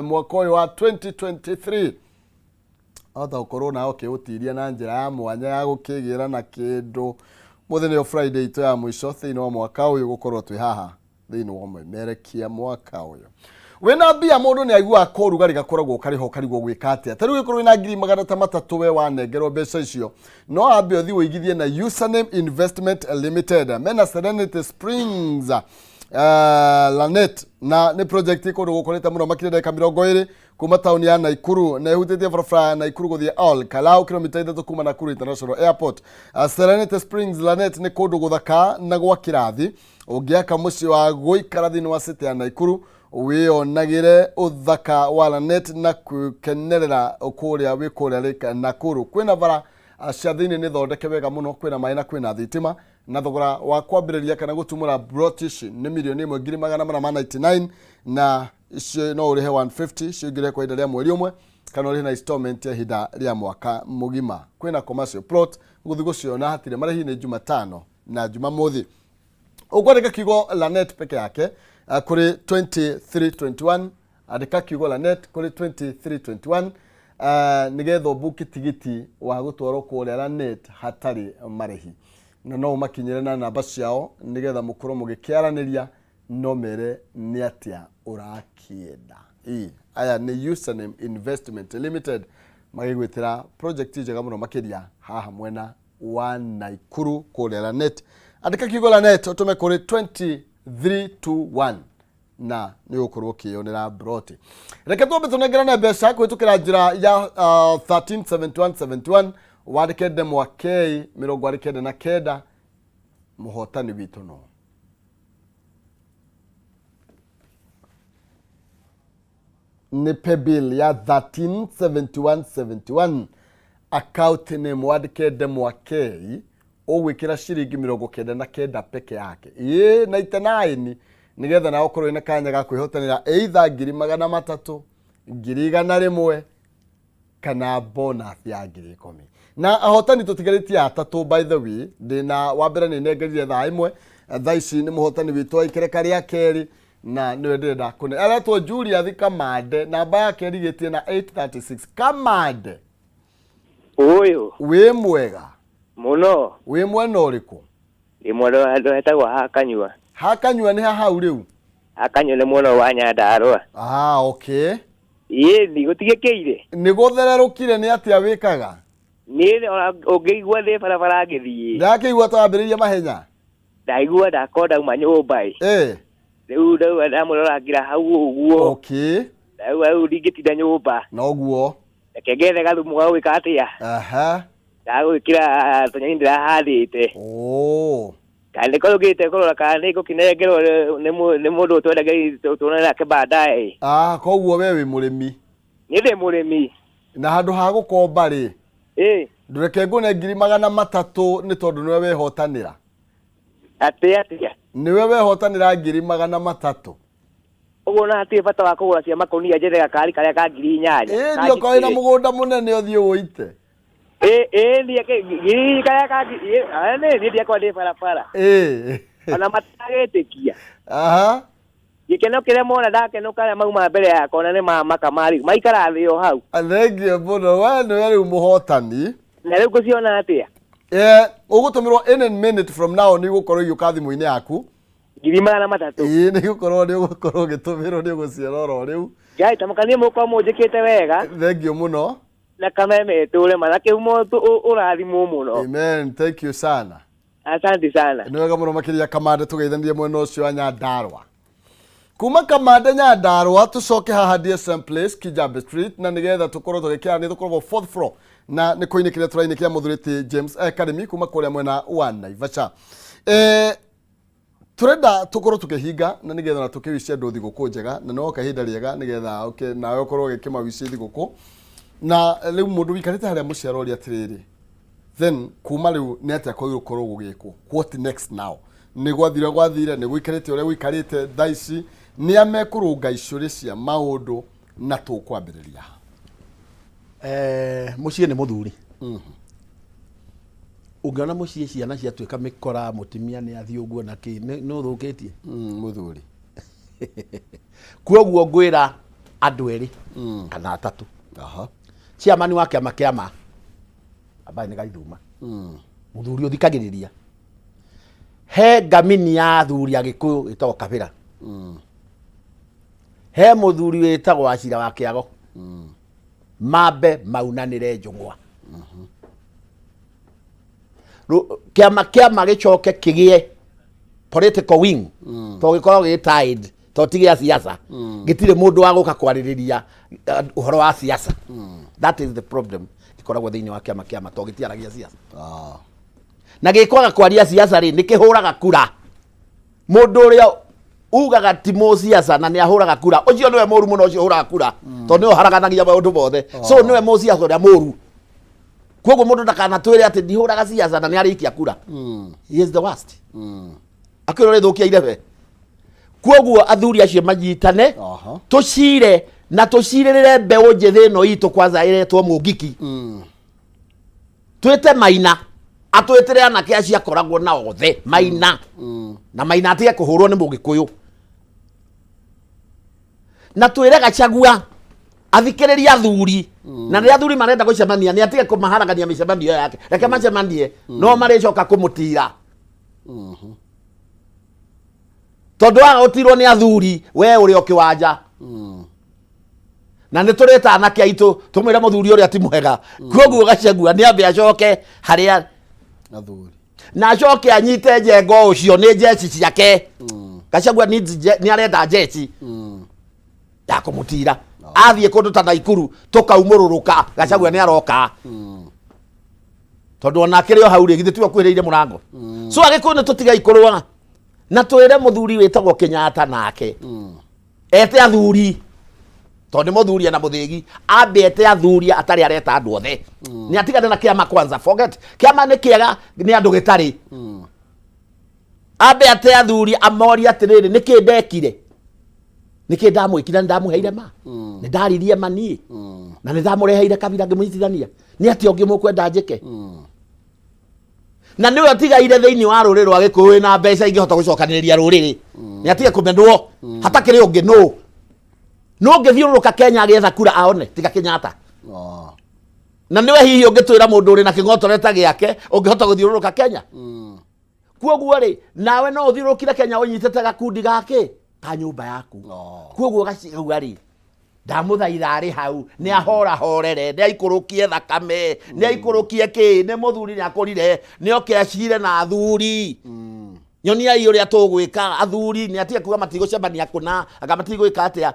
mwaka ũyũ wa 2023, ahota gũkorwo nawe ũkĩũtiria na njĩra ya mwanya ya gũkĩgĩra na kĩndũ. Mũthĩ nĩyo Friday itũ ya mũico thĩinĩ wa mwaka ũyũ gũkorwo twĩ haha thĩinĩ wa mũmemerekia mwaka ũyũ. Wĩna mbia mũndũ nĩ aiguaga korugarĩ gakoragwo karĩ ho karigwo gwĩka atĩa. Ta rĩu gĩkorwo wĩna ngiri magana ta matatũ, we wanengerwo mbeca icio no ambe ũthiĩ ũigithie na Username Investment Limited mena Serenity Springs Lanet, na nĩ project kũndũ gũkũrĩte mũno makĩria ndagĩka 20 kuma taũni ya Naikuru na ĩhutĩtie barabara ya Naikuru gũthiĩ Ol Kalou, kilomita 3 kuma Nakuru International Airport. Serenity Springs Lanet nĩ kũndũ gũthaka na gwa kĩrathi ũngĩaka mũciĩ wa gũikara thĩinĩ wa city ya Naikuru, wĩyonagĩre ũthaka wa Lanet na gũkenerera kũrĩa wĩ kũrĩa Lake Nakuru. Kwĩna bara cia thĩinĩ nĩ thondeke wega mũno, kwĩna maĩ na kwĩna thitima, na thogora wa kwambĩrĩria kana gũtumũra broti ici nĩ 1,499,000, na icio no ũrĩhe 150 icio ingĩ kwa ihinda rĩa mweri ũmwe kana ũrĩhe na installment ya ihinda rĩa mwaka mũgima. Kwĩna commercial plot gũthiĩ gũciona hatirĩ marĩhi, nĩ Jumatano na Jumamothi. Ũkwandĩka kiugo Lanet peke yake kũrĩ 2321, andĩka kiugo Lanet kũrĩ 2321 nĩgetha ũbuki tigiti wa gũtwarwo kũrĩa Lanet hatarĩ marĩhi, na no ũmakinyĩre na namba ciao nĩgetha mũkorwo mũgĩkĩaranĩria no mere nĩ atĩa ũrakĩenda. Ĩ aya nĩ Username Investment Limited magĩgwĩtĩra project njega mũno makĩria haha mwena wa Naikuru kũrĩa Lanet. Andĩka kiugo Lanet ũtũme kũrĩ 2321 na nĩ ũgũkorwo ũkĩyonera broti. Reke twambe tũnengerane mbeca kũhĩtũkĩra njĩra ya 137171, wandĩke ndemwa K 99, mũhotani witũ no nĩ paybill ya 137171, account name wandĩke ndemwa K, ũgwĩkĩra ciringi 99 peke yake, ĩĩ 99, nĩgetha nawe ũkorwo wĩna kanya ga kwĩhotanĩra either 300,000, 100,000 kana bonus ya 10,000. Na ahotani tũtigarĩtie atatũ. By the way, ndĩna wa mbere nĩ nengerire thaa 1, thaa ici nĩ mũhotani witũ wa ikereka rĩa kerĩ, na nĩwe ndĩrenda kũne, aretwo Julius Kamande, namba yake ĩrigĩtie na 836. Kamande. Ũyũ. Wĩ mwega? Mũno. Wĩ mwena ũrĩkũ? Ndĩ mwena wa handũ hetagwo Hakanyua. Hakanyua nĩ hahau rĩu? Hakanyua nĩ mwena wa Nyandarũa. Ah, okay. Ĩni gũtigĩkĩire. Nĩ gũthererũkire, nĩ atĩa wĩkaga? Niĩ ona ũngĩigua ndĩ barabara ngĩthiĩ. Ndakĩigua ta wambĩrĩria mahenya. Ndaigua ndakorwo ndauma nyũmba ĩ. Rĩu ndauma ndamũrorangĩra hau ũguo. Ndaigua rĩu ndingĩtinda nyũmba. Noguo. Reke ngethe gathumu ga gwĩka atĩa? Ndagwĩkĩra tũnyeni ndĩrahandĩte. Oh. Kana nĩko ngĩte kũrora kana nĩ ngũkĩnengerwo nĩ mũndũ twendagia tuonane nake baadaye. Ah, koguo we wĩ mũrĩmi? Niĩ ndĩ mũrĩmi. Na handũ ha gũkomba rĩ, ndũreke ngũne 300,000 nĩ tondũ nĩwe wehotanĩra. Atĩ atĩa? Nĩwe wehotanĩra 300,000. Ũguo na hatirĩ bata wa kũgũra cia makũnia njethe gakari karĩa ka 8,000. Ĩĩ okorwo wĩna mũgũnda mũnene ũthiĩ ũite. Ĩĩ ĩĩ niĩ ngiri karĩa ka ĩĩ niĩ ndiakwa ndĩ barabara. Ĩĩ. Ona mataragĩtĩkia. Aha. Gĩkeno kĩrĩa mona ndakenũka arĩa mauma mbere yakwa na nĩ mamaka marĩ maikara thĩ o hau. Thengiũ mũno we nĩwe rĩu mũhotani. Na rĩu ngũciona atĩa? Eh, ũgũtũmĩrwo any minute from now nĩ igũkorwo igĩũka thimũ-inĩ yaku. 300,000. Ĩĩ nĩ igũkorwo nĩ ũgũkorwo ũgĩtũmĩrwo nĩ ũgũciona oro rĩu. Ngai tamũkanie mũkorwo mũnjĩkĩte wega. Thengiũ mũno. Na kameme ĩtũre ma na kĩhumo ũrathimwo mũno. Amen, thank you sana. Asante sana. Nĩ wega mũno makĩria Kamande tũgeithanirie mwena ũcio wa Nyandarũa. Kuma Kamande Nyandarũa tũcoke haha DSM Place Kijabe Street na nĩgetha tũkorwo tũgĩkĩara nĩ tũkoragwo fourth floor na nĩ kũinĩkĩria tũrainĩkĩria mũthurĩti James Academy kuma kũrĩa mwena wa Naivasha. Eh, turenda tukorwo tukihinga na nigetha na tukiwicie andu thiguku njega na no kahinda riega nigetha okay, nawe ukorwo ugikimawicie thiguku na riu mundu wikarite haria muciĩ aroria atiriri then kuma riu ni atia kwagĩrĩirwo gũkorwo gũgĩkwo what next now nĩ gwathire gwathire nĩ gũikarĩte ũrĩa gũikarĩte thaa ici nĩ a mekũrũnga icũrĩ cia maũndũ na tũkwambĩrĩria ha? Eh, mũciĩ nĩ mũthuri ũngĩona mũciĩ ciana ciatuĩka mĩkora mũtumia nĩ athiĩ ũguo na kĩ nĩ nĩ ũthũkĩtie mũthuri kuoguo ngwĩra andũ erĩ kana atatũ chairman wa kĩama kĩama ambaye nĩ gaithuma mũthuri ũthikagĩrĩria he ngamini ya athuri a gĩkũyũ ĩtagwo kabĩra he mũthuri wĩtagwo wacira wa kĩago mambe maunanĩre njũng'wa kĩama kĩama gĩcoke kĩgĩe political wing to gĩkoragwo gĩ tied to ti gĩa siasa gĩtirĩ mũndũ wa gũka kwarĩrĩria ũhoro wa siasa that is the problem ĩkoragwo thĩinĩ wa kĩama kĩama to gĩtiaragia siasa na gĩkwaga kwaria siasa rĩ nĩ kĩhũraga kura mũndũ ũrĩa ugaga ti mũciaca na nĩ ahũraga kura ũcio nĩwe mũru mũno ũcio ũhũraga kura tondũ nĩwe ũharaganagia maũndũ mothe so nĩwe mũciaca ũrĩa mũru koguo mũndũ ndakanatwĩre atĩ ndihũraga ciaca na nĩ arĩikia kura he is the worst akĩrwo rĩthũkia irebe koguo athuri acio manyitane tũcire na tũcirĩrĩre mbeũ njĩthĩ ĩno itũ kwanza ĩretwo mũngiki twĩte maina atwĩtĩre anake acio akoragwo na othe maina na maina atige kũhũrwo nĩ mũgĩkũyũ na twĩre gacagua athikĩrĩrie athuri na rĩrĩa athuri marenda gũcemania nĩ atige kũmaharagania mĩcemanio yake reke macemanie no marĩcoka kũmũtira tondũ waga gũtirwo nĩ athuri we ũrĩ o kĩwanja na nĩ tũrĩta anake aitũ tũmwĩre mũthuri ũrĩa ti mwega koguo gacagua nĩ ambe acoke harĩa athuri na acoke anyite njengo ũcio nĩ njeci ciake gacagua nĩ arenda njeci ya kũmũtira athiĩ kũndũ ta naikuru tũkaumũrũrũka gacagua nĩ aroka tondũ ona akĩrĩ o hau rĩ githĩ tiwe kwĩrĩire mũrango so agĩkũyũ nĩ tũtigai kũrũa na twĩre mũthuri wĩtagwo Kenyatta nake ete athuri tondũ nĩ mũthuri ena mũthĩgi ambe ete athuri atarĩ areta andũ othe nĩ atigane na kĩama kwanza forget kĩama nĩ kĩega nĩ andũ gĩtarĩ ambe ate athuri amorie atĩrĩrĩ nĩkĩ ndekire nĩkĩ ndamwĩkire nĩ ndamũheire ma nĩ ndaririe ma niĩ na nĩ ndamũreheire kabira ngĩmũnyitithania nĩ atĩa ũngĩ mũkwenda njĩke na nĩwe ũtigaire thĩinĩ wa rũrĩrĩ rwa gĩkũyũ wĩna mbeca ingĩhota gũcokanĩrĩria rũrĩrĩ nĩ atige kũmenwo hatakĩrĩ ũngĩ nũ nũ ũngĩthiũrũrũka Kenya agĩetha kura aone tiga Kenyatta na nĩwe hihi ũngĩtwĩra mũndũ ũrĩ na kĩng'otore ta gĩake ũngĩhota gũthiũrũrũka Kenya kuoguo rĩ nawe no ũthiũrũrũkire Kenya ũnyitĩte gakundi gakĩ ka nyũmba yaku kuoguo gacigua rĩ ndamũthaitha arĩ hau nĩ ahorahorere nĩ aikũrũkie thakame nĩ aikũrũkie kĩ nĩ mũthuri nĩ akũrire nĩ oke acire na athuri nyoniai ũrĩa tũgwĩka athuri nĩ atige kuga matigũcemania kũna anga matigwĩka atĩa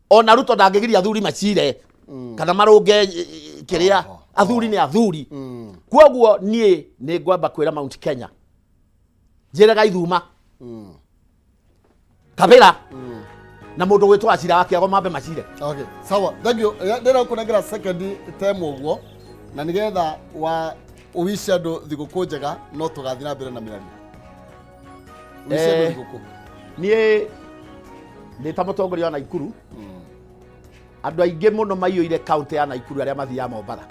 ona Ruto ndangĩgiria athuri macire kana marũnge kĩrĩa athuri nĩ athuri kuoguo niĩ nĩ ngwamba kwĩra Mount Kenya njĩre gaithuma kabĩra na mũndũ gwĩtwo acira wa kĩago mambe macire okay sawa thank you ndĩra kũnengera second temu ũguo na nĩgetha wa ũwice andũ thigũkũ njega no tũgathiĩ na mbere na mĩario ũwice andũ thigũkũ niĩ Ndĩ ta mũtongoria wa Naikuru, andũ aingĩ mũno maiyũire kaunti ya Naikuru arĩa mathiaga Mombatha,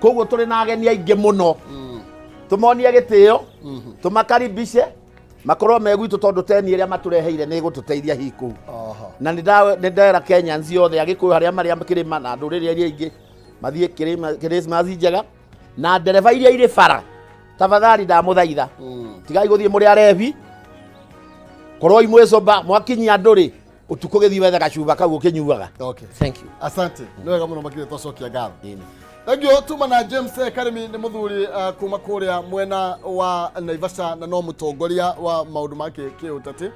koguo tũrĩ na ageni aingĩ mũno. Tũmonie gĩtĩo, tũmakaribishe makorwo me gwitũ, tondũ teni ĩrĩa matũreheire nĩ ĩgũtũteithia hihi kũu. Na nĩ ndera Kenyans othe, Agĩkũyũ harĩa marĩ a kĩrĩma na ndũrĩrĩ iria ingĩ, mathiĩ kĩrĩma Christmas njega. Na ndereba iria irĩ bara, tafadhali ndamũthaitha, tigai gũthiĩ mũrĩ arebi, korwoi mwĩcoba mwakinyia andũ rĩ ũtukũ, gĩthiĩ wethe gacuba kau ũkĩnyuaga. Okay. Thank you. Asante, nĩ wega mũno makĩria, twacokia ngatho. Thank you. Tuma na James Karimi nĩ mũthuri kuma kũrĩa mwena wa Naivasha na no mũtongoria wa maũndũ ma kĩũteti,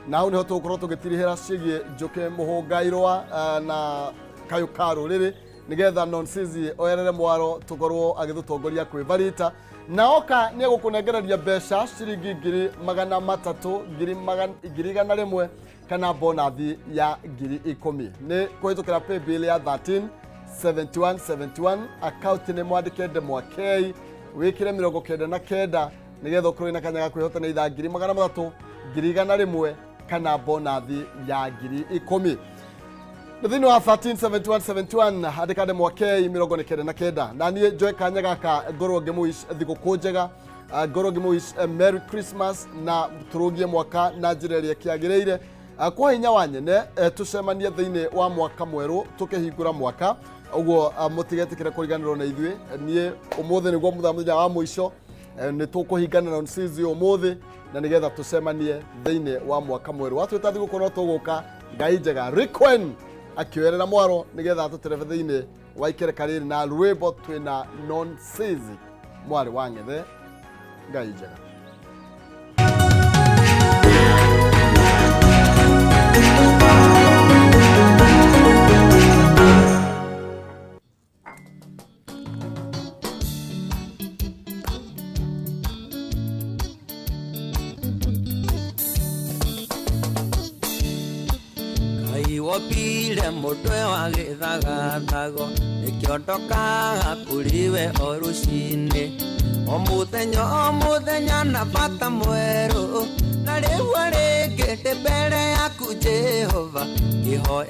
na hau nĩho tũgũkorwo tũgĩtirihĩra ciĩgiĩ Njũkĩ Mũhũngairwa na kayũ ka rũrĩrĩ, nĩgetha Nonsizi oyerere mwaro tũkorwo agĩtũtongoria kwĩ Varita, na oka nĩ egũkũnengereria mbeca ciringi 300,000, 100,000 kana bonathi ya 10,000 nĩ kũhĩtũkĩra paybill ya 13 71 71, account nĩ mwandĩke ndemwa K, wĩkĩre 99, nĩgetha ũkorwo na kanya ga kwĩhotana ithaa 300,000, 100,000 kana bonathi ya 10,000. Na thĩinĩ wa 137171 andĩka ndemwa K 99, na niĩ njoe kanya gaka ngorwo ngĩmũwish thigũkũ njega, ngorwo ngĩmũwish Merry Christmas, na tũrũgie mwaka na njĩra ĩrĩa ĩkĩagĩrĩire. Kwa hinya wa nyene, tũcemanie thĩinĩ wa mwaka mwerũ tũkĩhingũra mwaka ũguo. Mũtigetĩkĩre kũriganĩrwo na ithuĩ. Niĩ ũmũthĩ nĩguo mũthenya wa mũico. Nĩ tũkũhingana na Nsizi ũmũthĩ, na nĩgetha tũcemanie thĩinĩ wa mwaka mwerũ. Watwĩta thigũkũ no tũgũka. Ngai njega. Rikwen akĩoerera mwaro nĩgetha atũterebe thĩinĩ wa ikereka rĩrĩ na rwĩmbo twĩna Nonsizi mwarĩ wa Ng'ethe. Ngai njega. Ngai wopire mũtwe wa gĩthagathago, nĩkĩo ndokaga kũrĩ we o rũcinĩ, o mũthenya o mũthenya na bata mwerũ, na rĩu rĩngĩ ndĩ mbere yaku Jehova ngĩhoya.